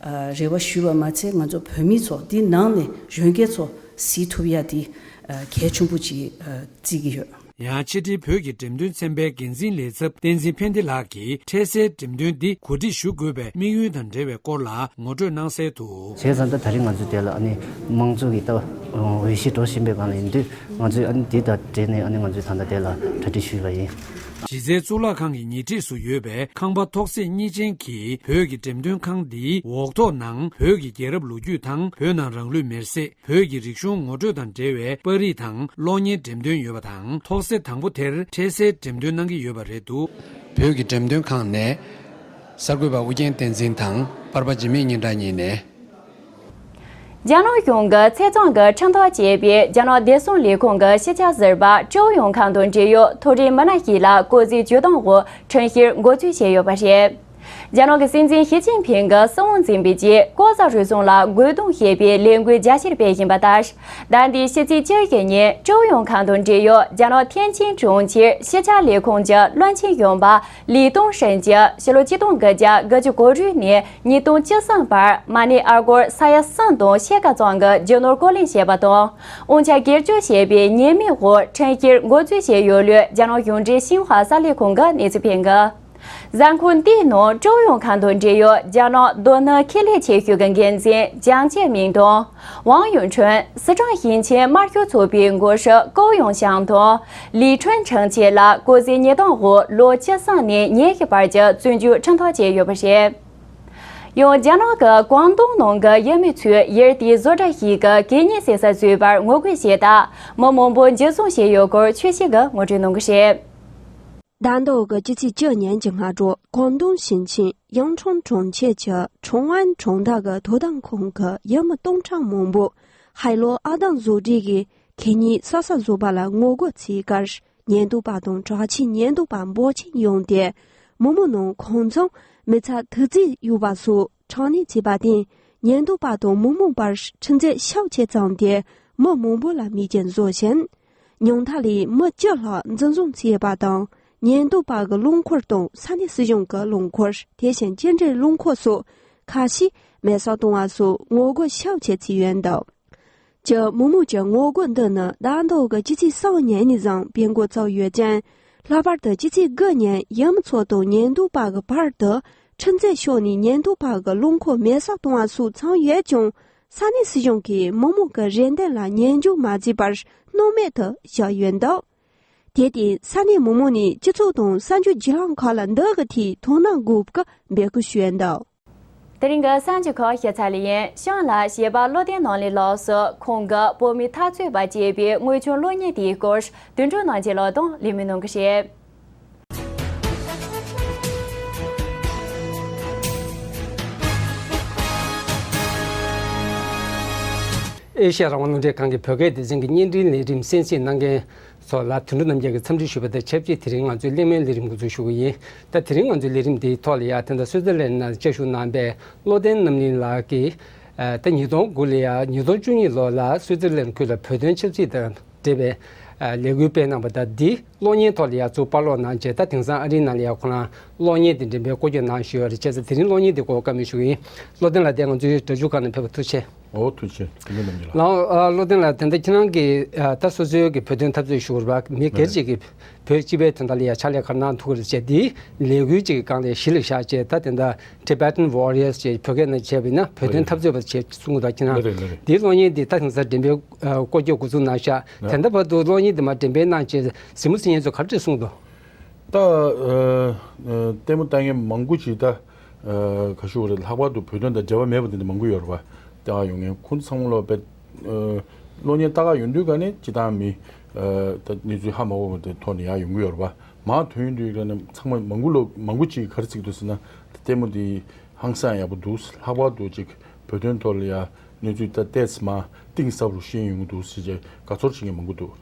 ཨ་རེ་བ་ཞུས་པ་མ་ཚད་ང་ཚོ་བོད་མི་ཚོ་འདི་ནང་ནས་གཞོན་སྐྱེས་ཚོ་གཟིགས་ཐུབ་ཡ་འདི་ཨ་གལ་ཆེན་པོ་ཅིག་ཨ་བརྩི་གི་ཡོད། ཡང་ཕྱི་དྲིལ་བོད་ཀྱི་འགྲེམས་སྟོན་ཚན་པའི་འགན་འཛིན་ལས་ཚབ་བསྟན་འཛིན་ཕན་བདེ་ལགས་ཀྱིས་འཕྲལ་སེལ་འགྲེམས་སྟོན་འདི་གོ་སྒྲིག་ཞུ་དགོས་པའི་དམིགས་ཡུལ་དང་འབྲེལ་བའི་སྐོར་ལ་ངོ་སྤྲོད་གནང་གསལ་དུ། བྱས་ཙང་ད་ད་རིང་ང་ཚོ་དེ་ལ་ཨ་ནི་དམངས་གཙོ་གི་ད་འོས་གཞི་འགྲོ་བཞིན་པའི་སྒང་ལ་ཡིན་དུས། ང་ཚོས་ཨ་ནི་འདི་དང་འབྲེལ་ནས་ཨ་ནི་ང་ཚོས་ད་ལྟ་དེ་ལ་གྲ་སྒྲིག་ཞུས་པ་ཡིན། གཞི་རྩའི་གཙུག་ལག་ཁང་གི་ཉེ་འཁྲིས་སུ་ཡོད་པའི་ཁང་པ་ཐོག་བརྩེགས་གཉིས་ཅན་གྱི་བོད་ཀྱི་འགྲེམས་སྟོན་ཁང་འདིའི་འོག་ཐོག་ནང་བོད་ཀྱི་རྒྱལ་རབས་ལོ་རྒྱུས་དང་བོད་ནང་རང་ལུས་མེར་སྲེག་བོད་ཀྱི་རིག་གཞུང་ངོ་སྤྲོད་དང་འབྲེལ་བའི་པར་རིས་དང་གློག་བརྙན་འགྲེམས་སྟོན་ཡོད་པ་དང་། ཐོག་བརྩེགས་དང་པོ་དེར་འཕྲལ་སེལ་འགྲེམས་སྟོན་གནང་གི་ཡོད་པ་རེད་འདུག་བོད་ཀྱི་འགྲེམས་སྟོན་ཁང་ནས་གསར་འགོད་པ་ཨུ་རྒྱན་བསྟན་འཛིན་དང་པར་པ་འཇིགས་མེད་སྙན་གྲགས་གཉིས་ནས། རྒྱ་ནག་གཞུང་གི་ཚེས་བཙོན་གྱི་ཁྲིམས་ཐག་བཅད་པའི་རྒྱ་ནག་བདེ་སྲུང་ལས་ཁུངས་ཀྱི་ཤེས་བྱ་ཟུར་པ་ཀྲོའུ་ཡུང་ཁང་དང་འབྲེལ་ཡོད་མཐོ་རིམ་མི་སྣ་ཞིག་ལ་སྐུ་ཚེའི་བྱེད་སྟངས་འོག་ཁྲིམས་བཤེར་འགོ་འཛུགས་བྱས་ཡོད་པ་རེད། རྒྱ་ནག་གི་སྲིད་འཛིན་ཞི་ཅིན་ཕིང་གིས་སྲིད་དབང་འཛིན་པའི་རྗེས་ལྐོག་ཟ་རུལ་སུངས་ལ་རྒོལ་རྡུང་བྱས་པའི་ལས་འགུལ་རྒྱ་ཆེར་སྤེལ་བཞིན་པ་ལྟར། ཟླ་འདིའི་ཕྱི་ཚེས་བཅུ་བཞི་ཉིན་ཀྲོའུ་ཡུང་ཁང་དང་འབྲེལ་ཡོད་རྒྱ་ནག་ཐེན་ཅིན་གྲོང་ཁྱེར་ཤེས་བྱ་ལས་ཁུངས་ཀྱི་བློན་ཆེན་གཞོན་པ་ལི་ཏུང་ཧྲན་གྱིས་ཕྱི་ལོ་ཆིག་སྟོང་དགུ་བརྒྱ་དགུ་བཅུ་གོ་དྲུག་ནས་ཉིས་སྟོང་བཅུ་གསུམ་བར་མ་ཎི་ཨ་སྒོར་ས་ཡ་གསུམ་དང་ཕྱེད་ཀ་ཙམ་གྱི་རྒྱུ་ནོར་རྐོ་ལེན་བྱས་པ་དང་། དབང་ཆ་སྒེར་གཅོད་བྱས་པའི་ཉེས་མིང་འོག་ཁྲིམས་བཤེར་འགོ་འཛུགས་བྱས་ཡོད་ལུགས་རྒྱ་ནག་གཞུང་འབྲེལ་ཤིན་ཧྭ་གསར་ལས་ཁང་གིས་གནས་ཚུལ་སྤེལ་འདུག་གཟའ་འཁོར་འདིའི་ནང་ཀྲོའུ་ཡུང་ཁང་དང་འབྲེལ་ཡོད་རྒྱ་ནག་རྡོ་སྣུམ་ཁེ་ལས་ཆེ་ཤོས་ཀྱི་འགན་འཛིན་ཅང་ཅེ་མིང་དང་། ཝང་ཡུང་ཁྲུན། སི་ཁྲོན་ཞིང་ཆེན་དམར་ཤོག་ཚོགས་པའི་འགོ་ཁྲིད་ཀོའུ་ཡུང་ཞང་དང་། ལི་ཁྲུན་ཁྲང་བཅས་ལ་སྐུ་ཚེའི་ཉེས་རྡུང་འོག་ལོ་བཅུ་གསུམ་ནས་ཉེར་བཞི་བར་གྱི་བཙོན་འཇུག་ཁྲིམས་ཐག་བཅད་ཡོད་པ་རེད། ཡང་རྒྱ་ནག་གི་ཀོང་ཏུང་ནང་གི་ཡུལ་མི་ཚོས་ཡུལ་དེའི་བཟོ་གྲྭ་ཞིག་གི་གད་སྙིགས་བསྲེག་ས་བཟོས་པར་ངོ་རྒོལ་བྱས་སྟབས། མི་མང་པོ་འཇུ་བཟུང་བྱས་ཡོད་སྐོར་ཆོས་སྐྱིད་ཀྱིས་ངོ་སྤྲོད་གནང་གི་རེད། ཟླ་འདིའི་ཕྱི་ཚེས་བཅུ་ཉིན་གྱི་སྔ་དྲོ་ཀོང་ཏུང་ཞིང་ཆེན་ཡང་ཁྲུང་གྲོང་ཁྱེར་གྱི་ཁྲུང་ཨན་གྲོང་རྡལ་གྱི་དོ་དམ་ཁང་གི་ཡུལ་མི་སྟོང་ཕྲག་མང་པོ་ཧའེ་ལོ་ཨར་འདམ་བཟོ་གྲྭའི་གད་སྙིགས་བསྲེག་ས་བཟོ་བ་ལ་ངོ་རྒོལ་བྱས་ཁར། ཉེན་རྟོག་པ་དང་དྲག་ཆས་ཉེན་རྟོག་པ་འབོར་ཆེན་ཡོང་སྟེ། མི་མང་ནང་ཁང་ཚང་མི་ཚང་དུག་རྫས་ཡོད་པ་སོགས་དྲག་གནོན་བྱས་པར་བརྟེན། ཉེན་རྟོག་པ་དང་མི་མང་བར་འཁྲུག་འཛིང་ཤུགས་ཆེ་བྱུང་སྟེ། མི་མང་པོ་ལ་རྨས་སྐྱོན་བཟོ་ཞིང་། ཉུང་མཐའ་ལ་མི་བཅུ་ལྷག་འཛིན་བཟུང་བྱས་པ་དང་། ཉེན་རྟོག་པ་གི་རླངས་འཁོར་དང་ས་གནས་སྲིད་གཞུང་གི་རླངས་འཁོར། དེ་བཞིན་ཅི་འདྲའི་རླངས་འཁོར་སོགས་ཁ་ཤས་མེ་སྲེག་གཏོང་བ་སོགས་ངོ་རྒོལ་ཤུགས་ཆེ་བྱས་ཡོད་འདུག་ཀྱི་མི་མང་གྱི་ངོ་རྒོལ་འདི་ནི་ཟླ་འདིའི་ཕྱི་ཚེས་གསུམ་ཉིན་ནས་བཟུང་སྤེལ་འགོ་བཙུགས་ཡོད་ཅིང་། ལྷག་པར་དུ་ཕྱི་ཚེས་དགུ་ཉིན་ཡུལ་མི་ཚོ་དང་ཉེན་རྟོག་པ་གི་བར་དུ་འཁྲུག་འཛིང་ཤོར་ནས་ཉེན་རྟོག་པ་གི་རླངས་འཁོར་མེ་སྲེག་གཏོང་བ་སོགས་བྱུང་ཡོད་ཀྱང་། ས་གནས་སྲིད་གཞུང་གིས་མི་མང་གི་རེ་འདུན་ལ་ཉན་འཇོག་མ་བྱས་པར་སྣང་མེད་དུ་བཞག་ཡོད་འདུག་དེར་བརྟེན་ས་གནས་མི་མང་ནས་སྤྱི་ཚོགས་དང་གསར་འགྱུར་བརྒྱུད་ལམ་ཁག་ལ་འདི་གི་ཐད་དོ་སྣང་དགོས་པའི་འབོད་སྐུལ་ཞུས་འདུག་དེ་རིང་གི་གསར་འགྱུར་ཁག་ཞིབ་ཚགས་ལ་ཡིན། གཤམ་ལ་གཞས་པ་བློ་བརྟན་རྣམ་གླིང་ལགས་སུ་ཁོང་གི་བོད་མིའི་འཐབ་རྩོད་པ་ཅེས་པའི་དངོས་བྱུང་གློག་བརྙན་དེའི་སྐོར་དོན་གྲུབ་རྣམ་རྒྱལ་ལགས་དང་གླེང་མོལ་གནང་གི་རེད། ཨེ་ཤ་ཡ་རང་དབང་རླུང་འཕྲིན་ཁང་གི་བོད་སྐད་སྡེ་ཚན་གྱི་བརྙན་འཕྲིན་ལས་རིམ་གསན་གཟིགས་གནང་མཁན་ཚོ་ལ་དོན་གྲུབ་རྣམ་རྒྱལ་གྱིས་འཚམས་འདྲི་ཞུ་བ་དང་ཆབས་ཅིག་དེ་རིང་ང་ཚོའི་གླེང་མོལ་ལས་རིམ་འགོ་འཛུགས་ཞུ་གི་ཡིན། ད་དེ་རིང་ང་ཚོའི་ལས་རིམ་འདིའི་ཐོག་ལ་ཡ་ད་ལྟ་སུའི་ཙི་ལན་ནང་བཅའ་བཞུགས་གནང་བའི་བློ་བརྟན་རྣམ་གླིང་ལགས་ཀྱིས་ད་ཉིས་སྟོང་དགུ་ལ་ཡ་ཉིས་སྟོང་བཅུ་གཉིས་ལོ་ལ་སུའི་ཙི་ལན་ཁུལ་ལ་བོད་དོན་ཆབ་སྲིད་དང་འབྲེལ་བའི་ལས་འགུལ་སྤེལ་གནང་བ་དང་འདི་གློག་བརྙན་ཐོག་ལ་ཡ་ཚུར་པར་སློག་གནང་རྗེས་ད་དེང་སང་ཨ་རིའི་ནང་ལ་ཡ་ཁོ་རང་གློག་བརྙན་དེ་འགྲེམས་སྤེལ་སྐོར་སྐྱོད་གནང་བཞིན་ཡོད་རེད། བྱས་ཙང་དེ་རིང་གློག་བརྙན་དེ་སྐོར་བཀའ་མོལ་ཞུ་གི་ཡིན། བློ་བརྟན་ལགས་དེ་ང་ཚོའི་སྒྲ་སྒྱུར་ཁང་ནང་ཕེབས་པར་ཐུགས་རྗེ་ཆེ། ཨོ་ཐུགས་རྗེ་ཆེ། དེ་འདྲ་ནམ་རྒྱུན་ལ། ལགས་ཨ། བློ་བརྟན་ལགས། དེ་འདྲ་ཁྱེད་རང་གིས་ཨ། ད་སོ་སོའི་གི་བོད་དོན་འཐབ་རྩོད་ཞུ་བར་མི་སྒེར་གཅིག་གིས་བོད་སྤྱི་པའི་དོན་དག་ལ་ཡ་ཕྱག་ལས་ག་རེ་གནང་ཐུབ་ཀྱི་རེད་ཟེར། དེའི་ལས་འགུལ་གཅིག་གི་སྒང་ལ་གཞི་ལ་བཞག་བྱས། ད་དེ་འདྲ་Tibetan Warriors ཅེས་བོད་སྐད་ནང་བྱས་པ་ཡིན་ན་བོད་དོན་འཐབ་རྩོད་པ་ཅེས་གསུང་གི་འདུག་ཁྱེད་རང་། ལགས་རེད། ལགས་རེད། དེའི་གློག་བརྙན་འདི་ད་དེང་སང་འགྲེམས་སྤེལ་ཨ། སྐོར་སྐྱོད་འགོ་འཛུགས་གནང་ཤག་དེ་འདྲ་བར་དུ་གློག་བརྙན་འདི་མར་འགྲེམས་སྤེལ་གནང་བྱས་གཟིགས་མོ་གཟིགས་མཁན་ཚོས་ག་རེ་གསུངས་འདུག་ད་ཨ། ཨ། ལྟད་མོ་ལྟ་མཁན་མང་པོ་ཅིག་ད་ཨ། ག་ཞུ་དགོས་རེད། ལྷག་པར་དུ་བོད་དོན་དང་འབྲེལ་བ་མེད་པ་དེ་འདྲ་མང་པོ་ཡོད་རེད་པ། ལྟ་ག་ཡོང་མཁན་ཁོང་ཚོ་ཚང་མ་ལོ་བེད། ཨ། གློག་བརྙན་ལྟ་ག་ཡོང་དུས་ག་ནས་སྤྱིར་བཏང་མི་ཨ། ད་གནས་ཚུལ་ཧ་མ་གོ་བ་དེ་ཐོག་ནས་ཡར་ཡོང་གི་ཡོད་རེད་པ། མར་ཐོན་ཡོང་དུས་ག་ནས་ཚང་མ་མང་པོ་ལོ་མང་པོ་ཅིག་གིས་ག་རེ་གཟིགས་འདུག་ཟེར་ན། ད་ལྟད་མོ་འདི་ཧང་སང་ཡག་པོ་འདུག་ལྷག་པར་དུ་ཅིག་བོད་དོན་ཐོག་ལ་ཡ་གནས་ཚུལ་ད་ཏོག་ཙམ་མར་གཏིང་ཟབ་རུ་ཤེས་ཡོང་གི་འདུག་ཟེར་བྱས་དགའ་ཚོར་བྱེད་མཁན་མང་པོ་འདུག་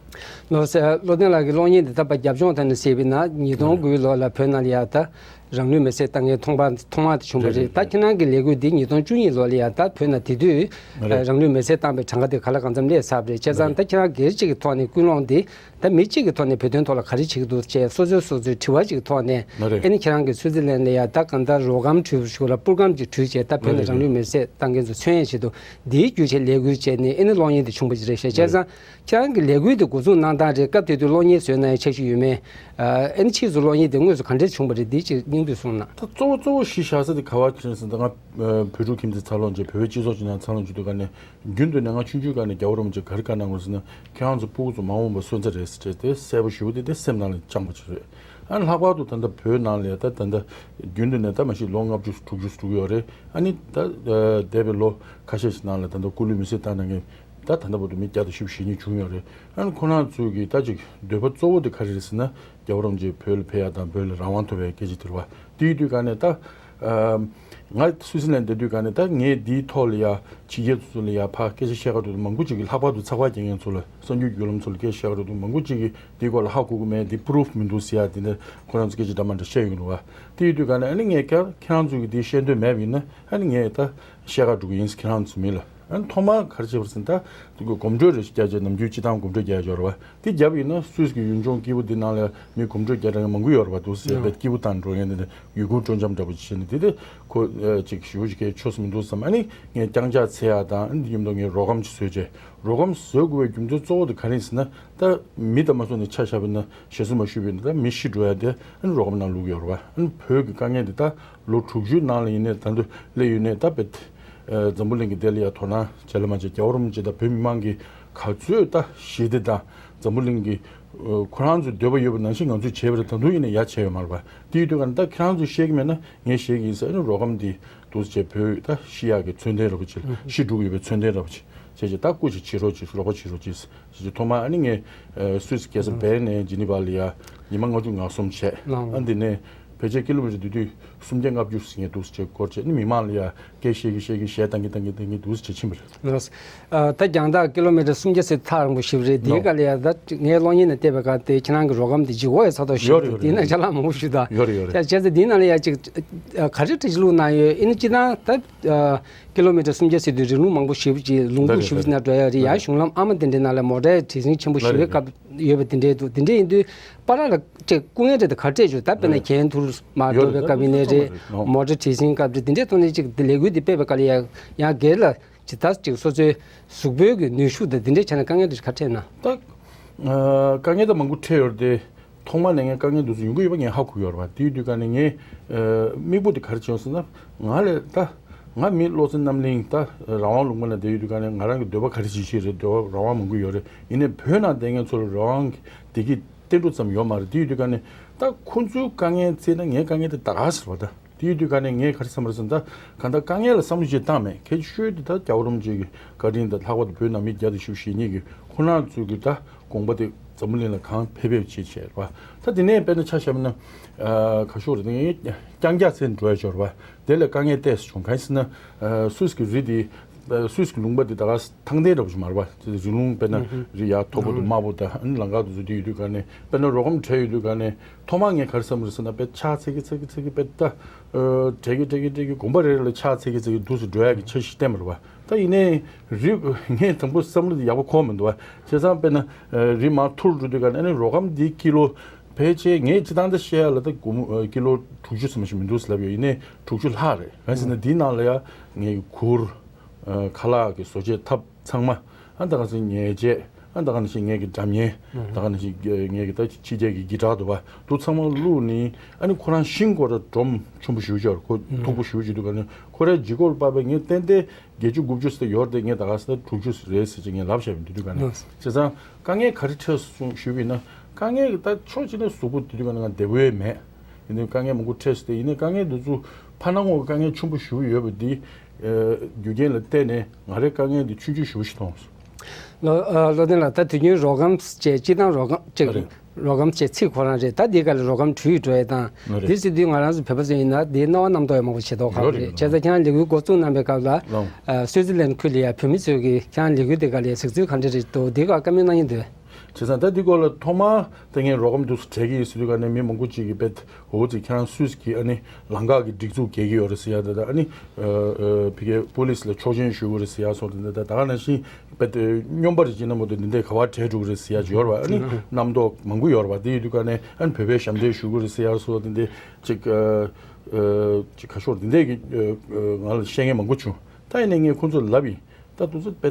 ལགས་སོ། བློ་བརྟན་ལགས་ཀྱིས་གློག་བརྙན་འདི་ད་ཕར་རྒྱབ་ལྗོངས་ཐོག་ནས་གཟིགས་པ་ཡིན་ན། ཉིས་སྟོང་དགུའི་ལོ་ལ་བོད་ནང་ལ་ཡ་ད་རང་ལུས་མེར་སྲེག་བཏང་མཁན་ཐོག་མ་ཐོག་མ་དེ་བྱུང་བ་རེད། རེད། ད་ཁྱེད་རང་གི་ལས་འགུལ་འདི་ཉིས་སྟོང་བཅུ་གཉིས་ལོ་ལ་ཡ་ད་བོད་ནང་དེ་དུས་རེད། རང་ལུས་མེར་སྲེག་བཏང་པའི་གྲངས་ཀ་དེ་ག་ལ་གང་འཚམ་སླེབས་ཚར་བ་རེད། བྱས་ཙང་། རེད། ད་ཁྱེད་རང་སྒེར་གཅིག་གི་ཐོག་ནས་ཀུན་སློང་འདི་ད་མི་གཅིག་གི་ཐོག་ནས་བོད་དོན་ཐོག་ལ་ག་རེ་བྱེད་ཀྱི་འདུག་ཅེས་སོ་སོའི་སོ་སོའི་དྲི་བ་ཅིག་གི་ཐོག་ནས། ལགས་རེད། ཨ་ནི་ཁྱེད་རང་གིས་སུའུ་ཙི་ལན་ལ་ཡ་ད་གང་ལྟར་རོ་སྒམ་དྲུད་ཞུ་ལ་སྤུར་སྒམ་ཅིག་དྲུད་བྱས། ད་བོད་ནས། ལགས་རེད། རང་ལུས་མེར་སྲེག་བཏང་མཁན་ཚོ་མཚོན་ཡས་ཆེད་དུ་འདིའི་རྒྱུ་ཆ་ལས་འགུལ་བྱས་ནས་ཨ་ནི་གློག་བརྙན་དེ་བྱུང་བ་ཅིག་རེད་ཤག་བྱས་ཙང་། ལགས་རེད། ཁྱེད་རང་གི་ལས་འགུལ་དེ་འགོ་འཛུགས་གནང་སྟངས་རེད། སྐབས་དེ་དུས་གློག་བརྙན་བཟོས་ན་ཡང་འཆར་གཞི་ཡོད་མེད། ཨ་ནི་ཕྱིས་སུ་གློག་བརྙན་དེ་དངོས་སུ་ག་འདྲས་བྱུང་བ་རེད། འདི་ཅིག་སྙིང་བསྡུས་གསུངས་ན། ད་གཙོ་བོ་གཙོ་བོ་གཞི་བཞག་ས་དེ་ག་བ་ཅིག་རེད་ཟེར་ན། ད་ང་བོད་ཕྲུག་ཁྱིམ་མཚེས་འཚར་ལོངས་བྱས། བོད་པའི་སྤྱི་ཚོགས་ཅིག་ནང་འཚར་ལོངས་བྱས་དུས་ག་ནས། རྒྱུན་དུ་ནས་ང་ཆུང་ཆུང་སྒང་ནས་རྒྱལ་བ་རིན་པོ་ཆེས་ག་རེ་བཀའ་གནང་དགོས་ཟེར་ན། ཁྱེད་རང་ཚོ་སྤུ་གུ་ཚོ་མ་འོངས་པ་སོན་རྩ་རེད་ཟེར་བྱས་དེ་གསལ་པོ་ཞེ་པོ་དེ་དེ་སེམས་ནང་ལ་བཅངས་པ་ཅིག་རེད། ཨ་ནི་ལྷག་པར་དུ་ད་ལྟ་བོད་ནང་ལ་ཡ་ད་ད་ལྟ་རྒྱུན་དུ་ནས་ད་མ་གཞི་ལོ་ལྔ་བཅུ་དྲུག་ཅུ་འགྲོ་གི་ཡོད་རེད། ཨ་ནི་ད་འདས་པའི་ལོ་ཁ་ཤས་ཤིག་ནང་ལ་ད་ལྟ་སྐུ་ལུས་མེར་སྲེག་བཏང་གནང་མཁན་ད་ད་ལྟ་བར་དུ་མི་བརྒྱ་དང་བཞི་བཅུ་ཞེ་གཉིས་བྱུང་ཡོད་རེད། ཨ་ནི་ཁོ་རང་ཚོས་ཀྱི་ད་ཅིག་འདོད་པ་གཙོ་བོ་དེ་ག་རེ་རེད་ཟེར་ན། རྒྱལ་བ་རིན་པོ་ཆེ་བོད་ལ་ཕེབས་ཡ་དང་བོད་ལ་རང་དབང་ཐོབ་པའི་སྐད་ཆ་དེ་རེད་པ། དེ་ཡིན་དུས་ག་ནས་ད། ཨ། ང་སུད་སི་ལན་བསྡད་དུས་ག་ནས་ད་ངས་འདིའི་ཐོག་ལ་ཡ་ཕྱི་རྒྱལ་ཚོ་ལ་ཡ་ཕར་སྐད་ཆ་བཤད་ག་འགྲོ་དུས་མང་པོ་ཅིག་གིས། ལྷག་པར་དུ་ཚགས་པར་རྒྱག་མཁན་ཚོ་ལ། གསར་འགྱུར་བརྒྱུད་ལམ་ཚོ་ལ་སྐད་ཆ་བཤད་ག་འགྲོ་དུས་མང་པོ་ཅིག་གིས་འདི་སྐོར་ལ་ཧ་གོ་གི་མེད། འདི་པུ་རུབ་མི་འདུག་ཟེར་ཡ་དེ་འདྲ་ཁོ་རང་ཚོ་སྐད་ཆ་འདྲ་མི་འདྲ་བཤད་ཡོང་གི་འདུག་པ། དེ་ཡིན་དུས་ག་ནས་ཨ་ནི་ངས་ཁྱེད་ཁྱེད་རང་ཚོ་གིས་འདི་བཤད་འདོད་མེད་པ་ཡིན་ན། ཨ་ནི་ངས་ད་བཤད་ག་འགྲོ་གི་ཡིན་ཟེར། ཁྱེད་རང་ཚོ་མི་ལ། ཨ་ནི་ཐོག་མར་ག་རེ་བྱས་པ་རེད་ཟེར་ན། ད་གོམ་བགྲོད་རེ་ཞིག་རྒྱག་བྱས། ནམ་རྒྱུན་སྤྱིར་བཏང་གོམ་བགྲོད་རྒྱག་ཡ་ཡོད་རེད་པ། དེ་བརྒྱབ་ཡིན་ན་སུད་སི་གི་ཡུལ་ལྗོངས་སྐྱིད་པོ་འདི་ནང་ལ་མི་གོམ་བགྲོད་རྒྱག་གྲབས་མང་པོ་ཡོད་རེད་པ། འདུག་ཟེར་བས་སྐྱིད་པོ་བཏང་འགྲོ་མཁན་འདི་འདྲ་ཡུལ་སྐོར་སྤྲོ་འཆམ་འདྲ་པོ་བྱས་ནས། དེ་དེ་ཁོ་ཨ་ཅིག་ཞེ་པོ་ཅིག་གལ་ཆེ་ས་མི་འདུག་བསམ། ཨ་ནི་ངས་རྐྱང་ཕྱག་འཚལ་ཡ་དང་། ཨ་ནི་དེ་མཉམ་དུ་ངས་རོ་སྒམ་ཅིག་བཟོས་བྱས། རོ་སྒམ་བཟོ་དགོས་པའི་རྒྱུ་མཚན་གཙོ་བོ་དེ་ག་རེ་ཡིན་ཟེར་ན། ད་མི་དང་མ་སོང་ནས་ཆ་བཞག་པ་ཡིན་ན། ཞེ་སུ་མ་ཞུས་པ་ཡིན་ན་ད་མི་ཤི་འགྲོ་ཡ་དེ་ཨ་ནི་རོ་སྒམ་ནང་བླུགས་ཡོད་རེད་པ། ཨ་ནི་བོད་ཀྱི་དཀའ་ངལ་འདི་ད་ལོ་དྲུག་ཅུའི་ནང་ལ་ཡིན་ནའི་ད་དུང་སླེབས་ཡོད་ནའི། ད་བེད་ཨ་འཛམ་བུ་གླིང་གི་དེ་ལ་ཡ་དོ་སྣང་བྱས་ལ་མ་བྱས། རྒྱལ་བ་རིན་པོ་ཆེ་དང་བོད་མི་མང་གིས་ག་ཚོད་ད་ཞི་བདེ་དང་འཛམ་བུ་གླིང་གི་ཨ་ཁོ་རང་ཚོའི་འདོད་པ་ཡོད་པ་ནང་བཞིན་ང་ཚོས་བྱས་པ་རེད། ད་དུང་ཡིན་ནའི་ཡ་བྱས་ཡོད་མ་རེད་པ། དེ་ཡིན་དུས་ག་ནས་ད་ཁྱེད་རང་ཚོས་བཤད་ཀྱི་མེད་ན་ངས་བཤད་ཀྱི་ཡིན་ཟེར། ཨ་ནི་རོ་སྒམ་འདི་འདུག་ཟེར་བྱས། བོད་ད་ཤི་ཡག་གི་མཚོན་རྟེན་འདྲ་པོ་ཅིག་ལ། ཤི་འགྲོ་གི་ཡོད་པའི་མཚོན་རྟེན་འདྲ་པོ་ཅིག་བྱས་བྱས། ད་སྐུ་ཞིག་བྱེད་རོགས་གྱིས། རོགས་པ་བྱེད་རོགས་གྱིས་ཟེར་བྱས། ཐོག་མར་ཨ་ནི་ངས་ཨ་སུད་སི་རྒྱལ་ས་ཨ་བེར་ནས་ཇི་ནི་ཝ་ལ་ཡ་ཉི་མ་ལྔ་བཅུ་ང་གསུམ་བྱས། ལགས། ཨ་འདི་ནས་ཕལ་ཆེར་ཀི་ལོ་མི་ཊར་དེ་དུས་སུམ་བརྒྱ་ལྔ་བཅུ་ཟིན་ངེས་འདུག་ཟེར་བྱས་སྐོར་བྱས། ཨ་ནི་མི་མང་ལ་ཡ་སྐད་བཤད་ཀྱིན་བཤད་ཀྱིན་གཞས་བཏང་གིན་བཏང་གིན་བཏང་གིན་འདུག་ཟེར་བྱས་ཕྱིན་པ་རེད། ལགས། ཨ་ད་རྒྱང་ཐག་ཀི་ལོ་མི་ཊར་སུམ་བརྒྱ་ཟེར་ཐག་རིང་པོ་ཞེ་པོ་རེད། དེའི་ནོ། སྐབས་ལ་ཡ་ད་ངའི་གློག་བརྙན་ནང་བལྟས་པའི་སྐབས་དེ་ཁྱེད་རང་གི་རོ་སྒམ་དེ་ལྗིད་ཁོག་ཡ་ཚ་ཏོག་ཞེ་པོ་འདུག་ཡོད་རེད། དེའི་ནང་ཅ་ལག་མང་པོ་ཞིག་འདུག་ཡོད་རེད། ཡོད་རེད། བྱས་བྱས་ཙང་དེའི་ནང་ལ་ཡ་ཅིག་ཨ་ག་རེ་བྲིས་བླུགས་གནང་ཡོད། ཨ་ནི་སྤྱིར་བཏང་ད་ཨ་ཀི་ལོ་མི་ཊར་སུམ་བརྒྱ་ཟེར་དུས་རི་ལུང་མང་པོ་ཞེ་པོ་ཅིག་ལུང་ཁུག་ཞེ་པོ་ཅིག་ནང་འགྲོ་ཡ་རེད། ཡང་གཞུང་ལམ་ཨ་མ་དེ་འདྲའི་ནང་ལ་མོ་ཊའི་བྲེལ་ཟིང་ཆེན་པོ་ཞེ་པོའི་སྐབས་ཡོད་པ་དེ་འདྲའི་འདུག་དེ་འདྲ་ཡིན་དུས་པཱ་ལགས་ལ་ཅིག་སྐུ་ངལ་འདྲ་དེ་ག་རེ་འཕྲད་བྱུང་། ད་དཔེར་ན་གྱེན་ཐུར་མར་འགྲོ་བའི་སྐབས་ཡིན་ནའི་རེད། མོ་ཊའི་བྲེལ་ཟིང་སྐབས་རེད། དེ་འདྲའི་ཐོག་ནས་ཅིག་དེ་ལས་འགུལ་འདི་སྤེལ་བའི་སྐབས་ལ་ཡང་ཡང་སྒེར་ལ་ཇི་ལྟར་ཅིག་སོ་སོའི་གཟུགས་པོའི་གི་ནུས་ཤུགས་དང་དེ་འདྲའི་ཆ་ནས་དཀའ་ངལ་འདྲ་ཞིག་ག་འཕྲད་ན། ད་ཨ་དཀའ་ངལ་ད་མང་པོ་འཕྲད་ཡོད་རེད་དེ། ཐོག་མ་ནས་ངས་དཀའ་ངལ་འདི་ཚོ་ཡོང་གི་ཡོད་པ་ངས་ཧ་གོ་ཡོད་རེད་པ། དེ་ཡོད་དུས་ག་ནས་ངས་ཨ་དམིགས་པོ་དེ་ག་རེ་བྱས་ཡོང་ཟེར་ན། ང་ལས་ད་ང་མི་བློ་སེམས་རྣམ་གླིང་ད་རང་དབང་ལུང་པ་ན་བསྡད་ཡོད་དུས་ག་ནས་ང་རང་གི་འདོད་པ་ག་རེ་བྱེད་ཤེས་རེད། འདོད་པ་རང་དབང་མང་པོ་ཡོད་རེད། ཡིན་ནའི་བོད་ནང་བསྡད་མཁན་ཚོ་ལ་རང་དབང་གི་བདེ་སྐྱིད་ཏན་ཏིག་ཙམ་ཡོད་མ་རེད། དེ་ཡོད་དུས་ག་ནས་ད་ཁོང་ཚོའི་དཀའ་ངལ་བརྩིས་ན་ངའི་དཀའ་ངལ་དེ་ད་ག་ཟེར་བ་ད། དེ་ཡོད་དུས་ག་ནས་ངས་ག་རེ་བསམ་པ་རེད་ཟེར་ན། ད་གང་ལྟར་དཀའ་ངལ་ལ་བསམ་བློ་ཅིག་བཏང་མེད། གལ་ཆེ་ཤོས་དེ་ད་རྒྱལ་བ་རིན་པོ་ཆེ་གི་བཀའ་དྲིན་དང་། ལྷག་པར་དུ་བོད་ནང་མི་བརྒྱ་དང་བཞི་བཅུ་ཞེ་གཉིས་ཀྱི་ཁོང་རྣམ་ཚོའི་གི་ད་དགོངས་པ་དེ་འཛམ་བུ་གླིང་ལ་གང་ཕེབས་ཕེབས་བྱེད་བྱས་རེད་པ། ད་དེ་ནས་དཔེར་ན་ཆ་བཞག་ན། ཨ་ག་ཞུ་དགོས་རེད། ངས་རྐྱང་རྐྱང་བཙལ་འགྲོ་ཡ་ཅིག་ཡོད་རེད་པ། དེ་ལ་དཀའ་ངལ་ཏོག་ཙམ་བྱུང་། གང་ཡིན་ཟེར་ན། ཨ་སུད་སི་གི་རི་དེ། ཨ་སུད་སི་གི་ལུང་པ་དེ་ད་ག་ཐང་སྟེང་འདྲ་པོ་ཞིག་མ་རེད་པ། དེ་རི་ལུང་དཔེར་ན་ཨུ་ཧུ། རི་ཡར་མཐོ་པོ་དང་ཨ་དམའ་པོ་དང་། ཨ་ནི་ལམ་ཁ་དེ་ཚོ་དེ་ཡོད་དུས་ག་ནས་དཔེར་ན་རོ་སྒམ་བྲིས་ཡོད་དུས་ག་ནས་ཐོག་མར་ངས་ག་རེ་བསམ་རེད་ཟེར་ན། དཔེ་ཕྱག་འཚལ་གི་འཚལ་གི་འཚལ་གི་དཔེ་ད་ཨ་བྲེལ་གི་བྲེལ་གི་བྲེལ་གི་དགོན་པ་རེ་རེ་ལ་ཕྱག་འཚལ་གི་འཚལ་གི་འདུག་སེ་འགྲོ་ཡ་གི་འཆར་གཞི་བསྟན་པ་རེད་པ། ད་ཡིན་ནའི་རི་ངས་དང་པོ་བསམ་བློ་དེ་ཡག་པོ་འཁོར་མི་འདུག་པ། བྱས་ཙང་དཔེར་ན་ཨ་རི་མར་མཐོ་རུ་འགྲོ་དུས་ག་ནས་ཨ་ནི་རོ་སྒམ་འདི་ཀི་ལོ་ཕལ་ཆེར་ངས་སྤྱིར་བཏང་ད་བཤད་ཡ་ལ་ད་སྒོར་མོ་ཨ་ཀི་ལོ་དྲུག་ཅུ་ཙམ་ཞིག་མི་འདུག་ཟེར་ལབ་ཡོད། ཡིན་ནའི་དྲུག་ཅུ་ལྷག་རེད། གང་ཡིན་ཟེར་ན་འདིའི་ནང་ལ་ཡ་ངས་གུར། ཨ་ཁ་ལག་གི་བཟོ་བྱེད་ཐབས་ཚང་མ། ཨ་ད་ག་ནང་བཞིན་ཉལ་ཆས། ཨ་ད་ག་ནང་བཞིན་ངེད་ཀྱི་སྒྲ་སྙན། ད་ག་ནང་བཞིན་ངེད་ཀྱི་ད་ཕྱི་རྒྱལ་གྱི་གི་ཊར་འདུག་པ། འདུག་ཚང་མ་བླུགས་ནི། ཨ་ནི་ཁོ་རང་ཤིང་ཁོ་ར་སྒྲོམ་ཆེན་པོ་ཞེ་པོ་ཅིག་ཡོད་རེད། ཁོ་མཐུག་པོ་ཞེ་པོ་ཅིག་འདུག་ག་ནི་ཁོ་རའི་ལྗིད་ཁོག་ལ་དཔག་པའི་ངས་ཏན་ཏན་བརྒྱད་ཅུ་དགུ་བཅུ་ཟེར་ཡོད་རེད་དེ། ངས་ད་ག་ཟེར་ན་དྲུག་ཅུ་རེད་ཟེར་ཅིག་ངས་ལབ་བཞག་པ་འདུག་ག་ནི། བྱས་ཙང་དཀའ་ངལ་ག་རེ་འཕྲད་སོང་ཞུས་པ་ཡིན་ན། དཀའ་ངལ་གྱི་ད་ཕྱོགས་གཅིག་ནས་གཟུགས་པོ་དེ་དུས་ག་ནི་ང་བདེ་པོ་ཡོད་མེད། ཡིན་ནའི་དཀའ་ངལ་མང་པོ་འཕྲད་སོང་སྟེ། ཡིན་ནའི་དཀའ་ངལ་འདི་ཚོ་ཕར་ནང་ངོས་དཀའ་ངལ་ཆེན་པོ་ཞེ་པོ་ཡོད་པ་འདི། ཨ་རྒྱུ་རྐྱེན་ལ་བརྟེན་ནས་ང་རའི་དཀའ་ངལ་འདི་ཆུང་ཆུང་ཞེ་པོ་ཞིག་མཐོང་སོང་། ལོ་ཨ་བློ་ལྡན་ལགས། ད་དུས་རྒྱུན་རོགས་རམ་བྱས། སྤྱིར་བཏང་རོགས་རམ་ཅིག་ཨ་རེད། རོགས་རམ་བྱས་ཚིག་ཁོ་རང་རེད། ད་འདི་ག་ལ་རོགས་རམ་བྲོས་ཡོད་འགྲོ་ཡ་དང་། ཨ་རེད། དེ་ཟེར་དུས་ང་རང་ཚོ་བོད་པ་ཚོ་ཡིན་ན་འདིའི་སྣང་བ་རྣམ་རྟོག་ཡང་མང་པོ་བྱེད་མདོག་ཁ་པོ་རེད། ཡོད་རེད། བྱས་ཙང་ཁྱེད་རང་ལས་འགུལ་འགོ་བཙུགས་གནང་པའི་སྐབས་ལ། ལགས། ཨ་སུའི་ཙི་ལན་ཁུལ་ལ་ཡ་བོད་མི་ཚོས་ཀྱི་ཁྱེད་རང་ལས་འགུལ་འདི་ག་ལ་ཡ་གཟིགས་ཚུལ་ག་འདྲ་རེད་འདུག་འདི་ག་བཀའ་མོལ་གནང་མཁན་འདུག་བྱས་ཙང་ད་འདི་སྐོར་ལ་ཐོག་མར་ད་ངས་རོགས་རམ་འདུག་སེ་སྤྲད་ཀྱི་ཡིན་ཟེར་དུས་ག་ནས་མི་མང་པོ་ཅིག་གིས་དཔེ་འོ་ཙི་ཁྱེད་རང་སུད་སི་གི་ཨ་ནི་ལམ་ཁ་གི་སྒྲིག་འཛུགས་འགེལ་གྱི་ཡོད་རེད་ཟེར་ཡ། ད་ད་ཨ་ནི་ཨ་ཨ་ཕ་གིའི་པོ་ལིས་ལ་ཆོག་མཆན་ཞུ་དགོས་རེད་ཟེར་ཡ་སོགས། དེ་འདྲ་ད་ད་ག་ནང་བཞིན་དཔེ་སྨྱོན་པ་རེད། ཅིག་ན་མ་གཏོགས་འདི་འདྲའི་ག་བ་བྲལ་འགྲོ་གི་རེད་ཟེར་ཡ་ཅིག་ཡོད་རེད་པ། ཨ་ནི་རྣམ་རྟོག་མང་པོ་ཡོད་རེད་པ། དེ་ཡོད་དུས་ག་ནས་ཨ་ནི་བོད་པའི་ཞབས་འདེགས་ཞུ་དགོས་རེད་ཟེར་ཡ་སོགས། དེ་འདྲའི་ཅིག་ཨ་ཨ་ཅིག་ག་ཤོར་འདི་འདྲའི་གི་ཨ་ཨ་ང་ལ་བཤད་མཁན་མང་པོ་བྱུང་། ད་ཡིན་ནའི་ངས་ཁོང་ཚོར་ལབ་ཡིན། ད་དུང་ཚོ་དཔེ་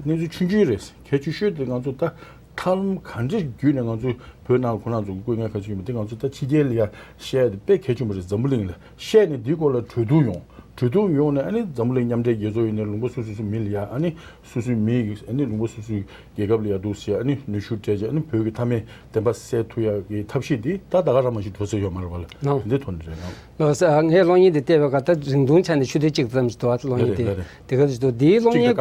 གནས་ཚུལ་ཆུང་ཆུང་རེད། གལ་ཆེ་ཤོས་དེ་ང་ཚོ་ད་ཐབས་ལམ་ག་འདྲའི་བརྒྱུད་ནས་ང་ཚོ་བོད་ནང་ཁོ་རང་ཚོ་སྐུ་ངལ་ག་ཚོད་ཡོད་མེད་དེ་ང་ཚོ་ད་ཕྱི་རྒྱལ་ལ་ཡ་བཤད་ཡ་དེ་དཔེ་གལ་ཆེན་པོ་རེད། འཛམ་བུ་གླིང་ལ་བཤད་ནས་འདིའི་སྐོར་ལ་གྲོས་བསྡུར་ཡོང་། གྲོས་བསྡུར་ཡོང་ནས་ཨ་ནི་འཛམ་བུ་གླིང་མཉམ་འབྲེལ་རྒྱལ་ཚོགས་ཡིན་ནའི་ལུང་པ་སོ་སོ་སོ་མི་ལ་ཡ། ཨ་ནི་སོ་སོའི་མི་ཡི་ཨ་ནི་ལུང་པ་སོ་སོའི་རྒྱལ་ཁབ་ལ་ཡ་འདུག་སེ་ཨ་ནི་ནུས་ཤུགས་སྤྲད་བྱས། ཨ་ནི་བོད་ཀྱི་མཐའ་མའི་བདེན་པ་གསལ་ཐུབ་ཡ་གི་ཐབས་ཤེས་འདི་ད་ད་ག་རང་མ་ཞིག་འགྲོ་ས་ཡོད་མ་རེད་པ་ལ། ལགས། འདི་ཐོག་ནས་རེད། ལགས། ལགས་སོ། ངས་གློག་བརྙན་འདི་བལྟས་པའི་སྐབས་ད་རིང་ཐུང་ཆ་ནས་ཆུ་ཚོད་གཅིག་ཙམ་ཞིག་འདུག་གློག་བརྙན་འདི། ལགས་རེད། ལགས་རེད། དེ་ག་ཞིག་འདུག་འདིའི་གློག་བརྙན་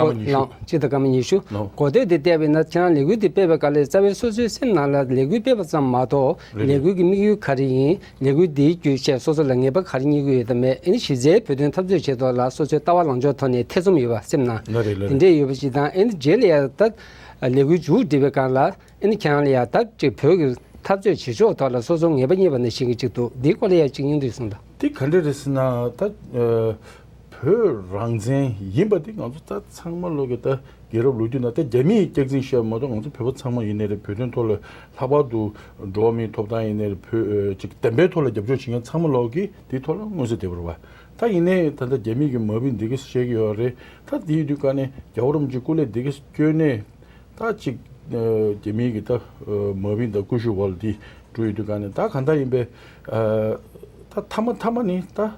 གཅིག་དང་སྐར་མ་ཉི་ཤུ། ལགས། གཅིག་དང་སྐར་མ་ཉི་ཤུ། ལགས། གོ་ཐོས་འདི་བལྟས་པ་ཡིན་ན་ཁྱེད་རང་ལས་འགུལ་འདི་སྤེལ་བའི་སྐབས་ལ་རྩ་བའི་སོ་སོའི་སེམས་ནང་ལ་ལས་འགུལ་སྤེལ་བ་ཙམ་མ་གཏོགས། རེད། ལས་འགུལ་གྱི་དམིགས་ཡུལ་ག་རེ་ཡིན། ལས་འགུལ་འདིའི་བརྒྱུད་བྱས་སོ་སོ་ལ་ངེས་པ་ག་རེ་རྙེད་ཀྱི་ཡོད་དམ་མེད། ཨ་ནི་གཞི་རྩའི་བོད་དོན་འཐབ་རྩོད་བྱེད་ཐོག་ལ་སོ་སོའི་ལྟ་བ་ལངས་ཕྱོགས་ཐོག་ནས་ཐེ་ཚོམ་ཡོད་པ་སེམས་ནང་། ལགས་རེད། ལགས་རེད། དེ་འདྲས་ཡོད་པ་ཞིག་དང་། ཨ་ནི་རྗེས་ལ་ཡང་ད་ལས་འགུལ་མཇུག་སྒྲིལ་བའི་སྐབས་ལ། ཨ་ནི་ཁྱེད་རང་ལ་ཡང་ད་ཅིག་བོད་ཀྱི་འཐབ་རྩོད་བྱེད་ཕྱོགས་ཐོག་ལ་སོ་སོ་ངེས་པ་རྙེད་པ་ནང་བཞིན་གྱི་ཅིག་འདུག་འདིའི་སྐོར་ལ་ཡང་ཅིག་སྙིང་བསྡུས་གསུངས་དང་། འདི་ག་འདྲ་རེད་ཟེར་ན། ད་ཨ་བོད་རང་བཙན་ཡིན་པ་འདི་ང་ཚོ་ད་ཚང་མ་ལོག་གི་ད་རྒྱལ་རབས་ལོ་རྒྱུས་ནང་ད་རྒྱ་མིས་སྐྱག་རྫུན་བཤད་པ་མ་གཏོགས། ང་ཚོ་བོད་པ་ཚང་མ་ཡིན་ནའི་རེད། བོད་དོན་ཐོག་ལ་ལྷག་པར་དུ་འགྲོ་བ་མིའི་ཐོབ་ཐང་ཡིན་ནའི་རེད། བོད་ཨ་ཅིག་བདེན་པའི་ཐོག་ལ་རྒྱབ་སྐྱོར་བྱེད་མཁན་ཚང་མ་ལོག་གིས་འདིའི་ཐོག་ལ་མངོན་གསལ་དོད་པོ་རེད་པ། ད་ཡིན་ནའི་ད་ལྟ་རྒྱ་མི་གི་མ་བུ་འདི་གས་བཤད་ཀྱི་ཡོད་རེད། ད་དེ་ཡིན་དུས་ག་ནས་རྒྱལ་བ་རིན་པོ་ཆེ་སྐུ་ལས་འདི་གས་བསྐྱོན་ནས། ད་ཅིག་ཨ་རྒྱ་མིའི་གི་ད་ཨ་མ་བུ་དང་སྐུ་ཞབས་འོག་ལ་འདི་འགྲོ་ཡོད་དུས་ག་ནས། ད་གང་ལྟར་ཡིན་པས་ཨ་ད་མཐའ་མ་མཐའ་མ་ནི་ད་ཨ་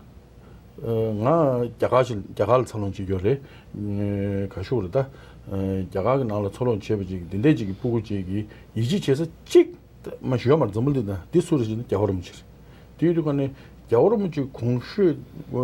ང་རྒྱ་གར་ཞིག་རྒྱ་གར་ལ་འཚར་ལོངས་བྱེད་ཀྱི་ཡོད་རེད། ཨ་ག་ཞུ་རེད། ད་ཨ་རྒྱ་གར་གི་ནང་ལ་འཚར་ལོངས་བྱས་པ་ཅིག་འདི་འདྲས་ཅིག་གི་སྤུ་གུ་ཅིག་གིས་ཡིད་ཆེས་བྱེད་ས་གཅིག་མ་ཞུ་ཡ་མར་འཛམ་བུ་གླིང་ན་འདི་སུ་རེད་ཟེར་ན་རྒྱལ་བ་རིན་པོ་ཆེ་རེད། དེ་ཡོད་དུས་ག་ནས་རྒྱལ་བ་རིན་པོ་ཆེའི་དགོངས་ཞུས་ཨ་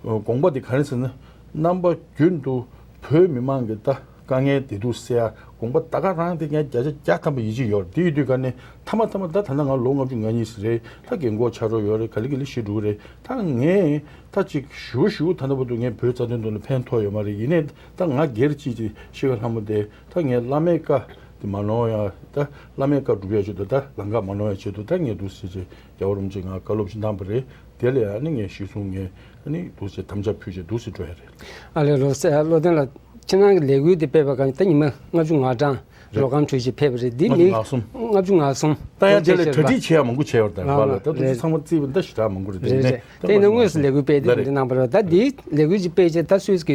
ཨ་དགོངས་པ་དེ་ག་རེ་ཟེར་ན། རྣམ་པ་རྒྱུན་དུ་བོད་མི་མང་གི་ད་དཀའ་ངལ་བདེ་སྡུག་སེལ་ཡ་དགོངས་པ་ད་ག་རང་དེ་ངས་བརྒྱ་ཆ་བརྒྱ་ཐམ་པ་ཡིད་ཆེས་ཡོད་རེད། དེ་ཡོད་དུས་ག་ནས་མཐའ་མ་མཐའ་མ་ད་ད་ལྟ་ང་ལོ་ལྔ་བཅུ་ང་གཉིས་ཟིན་རེད། ད་རྒན་གོག་ཆགས་འགྲོ་ཡོད་རེད། ག་ལེ་ག་ལེ་ཤི་འགྲོ་གི་རེད། ད་ངས་ད་ཅིག་ཞུ་ཞུ་ད་ལྟ་བར་དུ་ངས་བོད་རྩ་དོན་དོན་ལ་ཕན་ཐོགས་ཡོད་མ་རེད། ཡིན་ནའི་ད་ང་སྒེར་གཅིག་ཅིག་ཤི་ཁ་ལྷ་མོ་དེ་ད་ངས་བླ་མའི་བཀའ་དེ་མ་ནོར་ཡ། ད་བླ་མའི་བཀའ་སྒྲུབ་ཡ་ཆེད་དུ། ད་ལམ་ཁ་མ་ནོར་ཡ་ཆེད་དུ་ད་ངས་འདུག་སེ་བྱས་རྒྱལ་བ་རིན་པོ་ཆེ་ང་བཀའ་སློབ་ཅིག་གནང་བ་རེད། དེ་ལས་ཨ་ནི་ངས་གཞི་བཟུང་། ངས་ཨ་ནི་འདུག་སེ་དམ་བཅའ་ཕུལ་བྱས་འདུག་སེ་འགྲོ་ཡ་རེད། ཨ་ལེ་ལགས་སོ། བློ་ལྡན་ལགས། ཁྱེད་རང་གི་ལས་འགུལ་འདི་སྤེལ་བའི་སྐབས་ད་ཉི་མ་ལྔ་བཅུ་ང་གྲངས་རེད། རོགས་རམ་ཞུས་བྱས་ཕེབས་པ་རེད། འདི་ལྔ་བཅུ་མི་ང་གསུམ། ལྔ་བཅུ་ང་གསུམ། ད་ཡང་དེ་ལས་གྲ་སྒྲིག་བྱེད་ཡ་མང་པོ་བྱས་ཡོད་རེད། ད་ལགས་ལ་ད་དུང་རེད། ཚང་མ་རྩིས་པ་ད་ཞེ་དྲག་མང་པོ་རེད། རེད་རེད། དེ་ཡིན་ན་དངོས་སུ་ལས་འགུལ་སྤེལ་དེ་ལ་རེད། འདི་གནང་བ་རེད། ད་འདིའི་ལས་འགུལ་ཅིག་སྤེལ་བྱས་ད་སུད་སི་གི་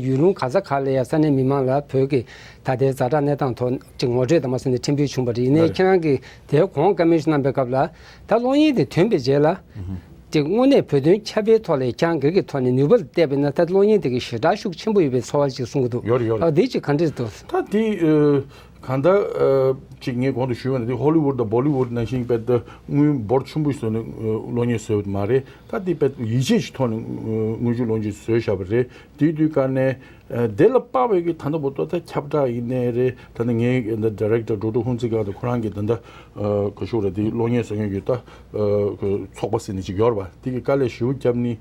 ཡུལ་ལུང་ག་ས་ག་ལ་ཡ་ས་གནས་མི་མང་ལ་བོད་ཀྱི་ད་ལྟའི་ཛ་དྲག་གནས་སྟངས་ཐོག་ཅིག་ངོ་སྤྲོད་དང་མ་སོང་ནས་ཕྲན་བུ་བྱུང་བ་རེད། ཡིན་ནའི་ལགས་རེད། ཁྱེད་རང་གིས་དེའི་གོང་བཀའ་མོལ་ཞིག་གནང་པའི་སྐབས་ལ། ད་གློག་བརྙན་དེ་ཐོན་པའི་རྗེས་ལ། དེ་དངོས་གནས་བོད་དོན་ཁྱབ་སྤེལ་ཐོག་ལ་ཁྱེད་རང་སྒེར་གྱི་ཐོག་ནས་ནུས་པ་ལ་བལྟས་པ་ཡིན་ན། ད་གློག་བརྙན་དེ་གི་ཞེ་དྲག་ཤུགས་ཆེན་པོ་ཡོད་པའི་ཚོར་བ་ཅིག་གསུང་གི་འདུག་ཡོད་རེད། ཡོད་རེད། ཨ་དེ་ཅིག་ག་འདྲས་འདུག་ད་དེ་ཨ་གང་ལྟར་ཨ་ཅིག་ངས་གོང་དུ་ཞུས་པ་ནང་བཞིན་ཧོ་ལི་ཝུད་དང་བོ་ལི་ཝུད་ནང་བཞིན་དཔེ་ད་དངུལ་འབོར་ཆེན་པོ་བཟོས་ནས་ཨ་གློག་བརྙན་བཟོས་པ་མ་རེད། ད་དེ་དཔེ་ཡིད་ཆེས་ཀྱི་ཐོག་ནས་ཨ་དངུལ་ཆུ་གློག་ཆུ་བཟོས་བཞག་པ་རེད། དེའི་དུས་ག་ནས། ཨ་དེ་ལ་དཔག་པའི་གི་ད་ལྟ་བར་དུ་ད་ཁྱབ་བསྒྲགས་ཡིན་ནའི་རེད། ད་ནི་ངའི་ད་ཌི་རེག་ཊར་ཌོག་ཊར་ཧུན་ཙི་ཀང་དང་ཁོ་རང་གི་ད་ལྟ་ཨ་ག་ཞུ་རེད། དེ་གློག་བརྙན་བཟོ་མཁན་གྱི་ད་ཨ་ཚོགས་པ་ཟེར་ནས་ཅིག་ཡོད་རེད་པ། དེ་གི་དཀའ་ལས་ཞེ་པོ་བརྒྱབ་ནི།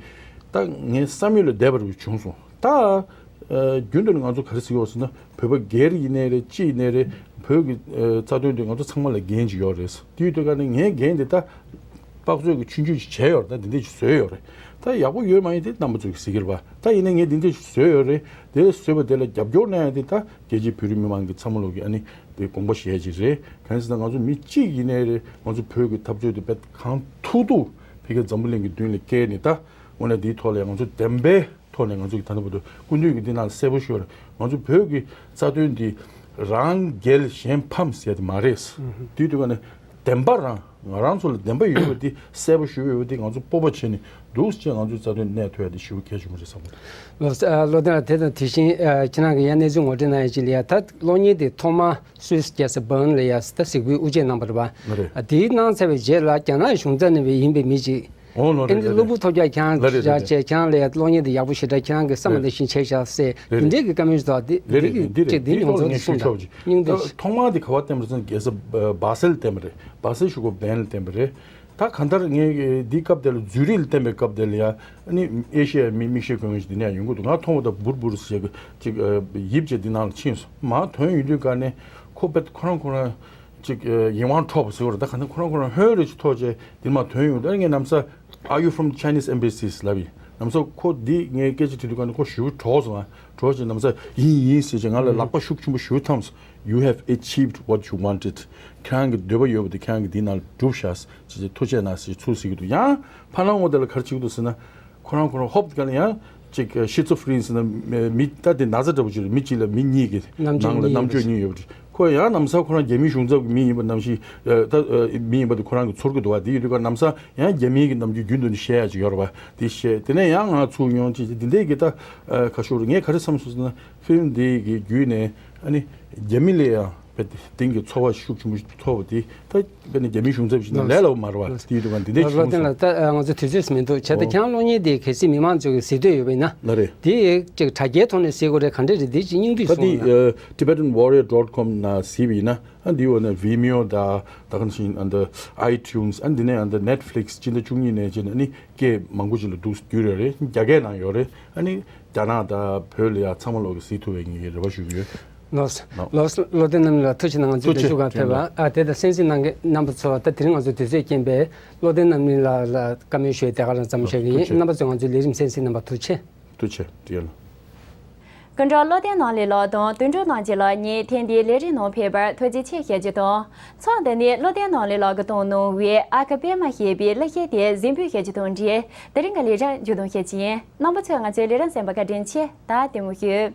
ད་ངའི་བསམ་ཡུལ་ལས་འདས་པ་རུ་བྱུང་སོང་། ད་ཨ་རྒྱུན་དུ་ནི་ང་ཚོ་ག་རེ་ཟེར་གྱི་ཡོད་ཟེར་ན། བོད་པ་སྒེར་ཡིན་ནའི་རེད། སྤྱི་ཡིན་ནའི་རེད། བོད་ཀྱི་ཨ་རྩ་དོན་དེ་ང་ཚོ་ཚང་མ་ལ་འགན་ཅིག་ཡོད་རེད། དེའི་དུས་ག་ནས་ངའི་འགན་དེ་ད་དཔག་ཚོད་ཀྱི་ཆུང་ཆུང་ཅིག་བྱས་ཡོད་རེད། ད་འདི་འདྲས་ཅིག་བཟོས་ཡོད་རེད། ད་ཡག་པོ་ཡོད་མ་ཡིན་དེ་རྣམ་པ་ཚོ་གིས་ཟེར་གྱི་རེད་པ། ད་ཡིན་ནའི་ངས་འདི་འདྲས་ཅིག་བཟོས་ཡོད་རེད། དེ་བཟོས་པ་དེ་ལ་རྒྱབ་སྐྱོར་གནང་ཡ་དེ་ད་རྒྱལ་སྤྱིའི་བོད་རིགས་མི་མང་གི་ཚང་མ་ལོག་གི་ཨ་ནི་དེ་དགོངས་པ་བཞེས་ཡ་ཅིག་རེད། གང་ཡིན་ཟེར་ན་ང་ཚོ་མི་གཅིག་ཡིན་ནའི་རེད། ང་ཚོ་བོད་ཀྱི་འཐབ་རྩོད་དེ་དཔེ་གང་ཐུབ་ཐུབ་ཕ་གིའི་འཛམ་བུ་གླིང་གི་མདུན་ལ་བསྐྱལ་ནས། ད་དངོས་གནས་འདིའི་ཐོག་ལ་ཡང་ང་ཚོ་བདེན་པའི་ ཐོག་ནས་ང་ཚོ་གི་ད་ལྟ་བར་དུ་སྐུ་མདུན་གྱི་འདི་ནང་གསལ་པོ་ཞུ་བར་ང་ཚོ་བོད་ཀྱི་རྩ་དོན་འདི་རང་རྒྱལ་གཞན་ཕམ་ཟེར་ཡ་དེ་མ་རེད། དེའི་དུས་ཀ་ནས་བདེན་པ་རང་ང་རང་ཚོ་ལ་བདེན་པ་ཡོད་པ་འདི་གསལ་པོ་ཞུ་ཡོད་པ་འདི་ང་ཚོ་སྤོབས་པ་བྱས་ནས་འདུག་ཅེས་ང་ཚོའི་རྩ་དོན་གནས་ཐུབ་ཡ་འདི་ཞེ་པོ་གལ་ཆེན་པོ་རེད་བསམ་གྱི་འདུག་ལགས་སོ། ཨ། བློ་བསྟན་ལགས། དེ་དང་དེ་བཞིན་ཨ་ཁྱེད་རང་གིས་ཡང་གནས་ཚུལ་ངོ་སྤྲོད་གནང་ཡ་ཅིག་ལ་ཡ། ད་གློག་བརྙན་དེ་ཐོག་མར་སུད་སི་རྒྱལ་ས་བྷརན་ལ་ཡ་ད་གཟིགས་འབུལ་དབུ་འབྱེད་གནང་བ་རེད་པ། ལགས་རེད། ཨ། དེའི་གནང་ཚར་བའི་རྗེས་ལ་རྒྱ་ནག་གཞུང་རྩ་ནས་ཡིན་པའི་མི་ཅིག་ཨོ་ལགས་ཨེ་འདི་རེད། གློ་བུར་ཐོལ་རྒྱག་ཁྱེད་རང་ལགས་རེད། བཞག་རེད། བྱས་ཁྱེད་རང་ལ་ཡ་གློག་བརྙན་དེ་ཡག་པོ་ཞེ་དྲག་ཁྱེད་རང་གིས་བསམ་པ་ལས་གཞན་བྱས་བཞག་ཟེར་རེད། དེ་འདྲས་ཀྱི་བཀའ་མོལ་ཞིག་འདུག་དེ་རེད་རེད། འདི་འདི་རེད། ཅིག་འདི་འདི་ཡོངས་ཐོག་རྫོགས་ངས་ཞུ་ཆོག་ཅིག་གསུང་དང་། སྙིང་འདོད། ཐོག་མར་དེ་ག་པར་བསྟན་པ་རེད་ཟེར་ན་རྒྱལ་ས་སྦ་སེལ་བསྟན་པ་རེད། སྦ་སེལ་ཞུ་གོ་བྷན་ལ་བསྟན་པ་རེད། ད་གང་ལྟར་ངས་འདི་སྐབས་དེ་ལ་ཛུ་རིག་ལ་བསྟན་པའི་སྐབས་དེ་ལ་ཡ་ཨ་ནི་ཨེ་ཤི་ཡའི་མི་མིག་ཤེལ་གྱོན་མཁན་ཞིག་འདི་ནས་ཡོང་གི་འདུག་ང་མཐོང་བ་དང་འབུར་འབུར་ཟེར་གི་ཅིག་ཡིབ་བྱས་འདི་ནང་ལ་ཕྱིན་སོང་། མར་ཐོན་ཡོང་དུས་ག་ནས་ཁོ་པད་ཁོ་རང་ཁོ་རང་ཅིག་ཡིད་དབང་འཕྲོག་པ་ཟེར་བ་རེད། ད་གང་ལྟར་ཁོ་རང་ཁོ་རང་ཧོན་རེ་ཅིག་ཐོགས་བྱས་འདི་མར་ཐོན་ཡོང་དུས་ངས་ནམ་ས། Are you from Chinese embassies? ལབ་ཡིན། ནམ་ས་ཁོ་འདི་ངའི་སྐད་ཆ་དྲིས་དུས་ག་ནས་ཁོ་ཞེ་པོ་གྲོགས་སོང་ང་། གྲོགས་ཀྱིས་ནམ་ས་ཡིན་ཡིན་ཟེར་བྱས་ང་ལ་ལག་པ་ཤུགས་ཆེན་པོ་ཞེ་པོ་འཐམས་སོང་། You have achieved what you wanted. ཁྱེད་རང་གི་འདོད་པ་ཡོད་པ་དེ་ཁྱེད་རང་གིས་འདི་ནང་ལ་གྲུབ་ཤག་ཟེར་བྱས་ཐུགས་རྗེ་གནང་ཟེར་ཚུར་ཟེར་གྱི་འདུག་ཡང་ཕ་ལང་འོ་དེ་ལ་ག་རེ་བྱེད་ཀྱི་འདུག་ཟེར་ན། ཁོ་རང་ཁོ་རང་ཧོབ་དེ་ག་ལ་ཡང་ཅིག་ཤི་ཚོ་ཧྥི་རེན་ཟེར་ན་མི་ད་དེ་ན་ཚ་འདྲ་པོ་ཅིག་རེད། མི་གཅིག་ལ་མི་གཉིས་ཀྱི་རྣམ་ནང་ལ་རྣམ་དཔྱོད་གཉིས་ཡོད་པ་རེད། ཁོ་ཡང་ནམ་ས་ཁོ་རང་རྒྱ་མིའི་གཞུང་ཚབ་ཀྱི་མི་ཡིན་པ་ནམ་ཞིག་ད་མི་ཡིན་པ་དེ་ཁོ་རང་གིས་ཚོར་གྱི་འདུག་བ། དེ་ཡིན་དུས་ཀ་ནམ་ས་ཡང་རྒྱ་མིའི་གི་ནམ་རྒྱུན་རྒྱུན་དུ་ནས་བཤད་ཡ་ཅིག་ཡོད་རེད་བ། དེ་བཤད་དེ་ནས་ཡང་ང་ཚུར་ཡོང་ཅིག་དེ་འདྲས་ཀྱི་ད་ཁ་ཤོར་ངས་ག་རེ་བསམ་སོང་ཟེར་ན་ཕིལམ་འདི་གི་བརྒྱུད་ནས་ཨ་ནི་རྒྱ་མི་ལ་ཡང་དཔེ་དེང་གི་ཚོར་བ་ཤུགས་ཆེན་པོ་ཐོབ་པ་དེ་ད་དཔེ་ནི་རྒྱ་མིའི་གཞུང་ཚབ་ཞིག་ནང་ལས་སླ་པོ་མ་རེད་བ། དེ་ཡིན་དུས་ང་འདི་འདྲས་ལགས་ལགས་བསྟན་ལགས། ད་ང་ཚོ་དུས་ཚོད་མི་འདུག་བྱས་ད་ཁྱེད་རང་གློག་བརྙན་དེ་གལ་སྲིད་མི་མང་ཚོ་གིས་གཟིགས་འདོད་ཡོད་པ་ཡིན་ན། ལགས་རེད། དེ་ཅིག་དྲ་རྒྱའི་ཐོག་ནས་གཟིགས་དགོས་རེད། ག་འདྲས་རེད། དེ་ཅིག་སྙིང་བསྡུས་ད་གསུངས་དེ་ན། Tibetan Warrior dot com ནང་གཟིགས་པ་ཡིན་ན། ཨ་འདི་འོ་ན་Vimeo དང་ད་ག་ནང་བཞིན་ཨ་འདི་iTunes ཨ་འདི་ནས་ཨ་འདི་Netflix སྤྱི་ཟླ་བཅུ་གཉིས་ནས་བྱས་ནས་ཨ་ནི་སྐད་མང་པོ་ཅིག་ལ་འདུག་བསྒྱུར་ཡོད་རེད། རྒྱ་སྐད་ནང་ཡོད་རེད། ཨ་ནི་རྒྱ་ནག་དང་བོད་ལ་ཡ་ཚང་མ་ལོག་གི་གཟིགས་ཐུབ་པའི་ངེད་ཀྱི་རེ་བ་ཞུ་གི་ཡོད། ལགས་སོ། ལགས་སོ། བློ་བསྟན་རྣམ་གཉིས་ལགས་ཐུགས་རྗེ་གནང་། ང་ཚོའི་ཐུགས་རྒྱབ་ཆུ་ཁ་ཕེབས་པ། ཨ་དེ་དང་གསན་གཟིགས་གནང་མཁན་རྣམ་པ་ཚོ་ད་དེ་རིང་ང་ཚོའི་དུས་ཚོད་རྐྱེན་པས་བློ་བསྟན་རྣམ་གཉིས་ལགས་ལ་བཀའ་མོལ་ཞུ་ཡས་དེ་ག་རང་ཙམ་བྱས་ཀྱི་ཡིན། ཐུགས་རྗེ་ཆེ། རྣམ་པ་ཚོས་ང་ཚོའི་ལས་རིམ་གསན་གཟིགས་གནང་བར་ཐུགས་རྗེ་ཆེ། ཐུགས་རྗེ་ཆེ། ཡོད་ལ། སྐུ་ངོ་བློ་བསྟན་རྣམ་གཉིས་ལགས་དང་དོན་གྲུབ་རྣམ་རྒྱལ་ལགས་གཉིས་ཐེངས་འདིའི་ལས་རིམ་ནང་ཕེབས་པར་ཐུགས་རྗེ་ཆེ་ཞུ་རྒྱུ་དང་། ཚོགས་འདུ་ནས་བློ་བསྟན་རྣམ་གཉིས་ལགས་ཀྱིས་བཏང་གནང་བའི་ཨ་ཁུ་པད་མ་ཞེས་པའི་གླུ་གཞས་དེ་གཟིགས་འབུལ་ཞུ་རྒྱུ་དང་འབྲེལ་དེ་རིང་གི་ལས་རིམ་མཇུག་བསྡོམས་ཞུ་རྒྱུ་ཡིན། རྣམ་པ་ཚོས་ང་ཚོའི་ལས་རིམ་གསན་པར་བཀའ་དྲིན་ཆེ། ད་ལྟད་མོ་ཞུ།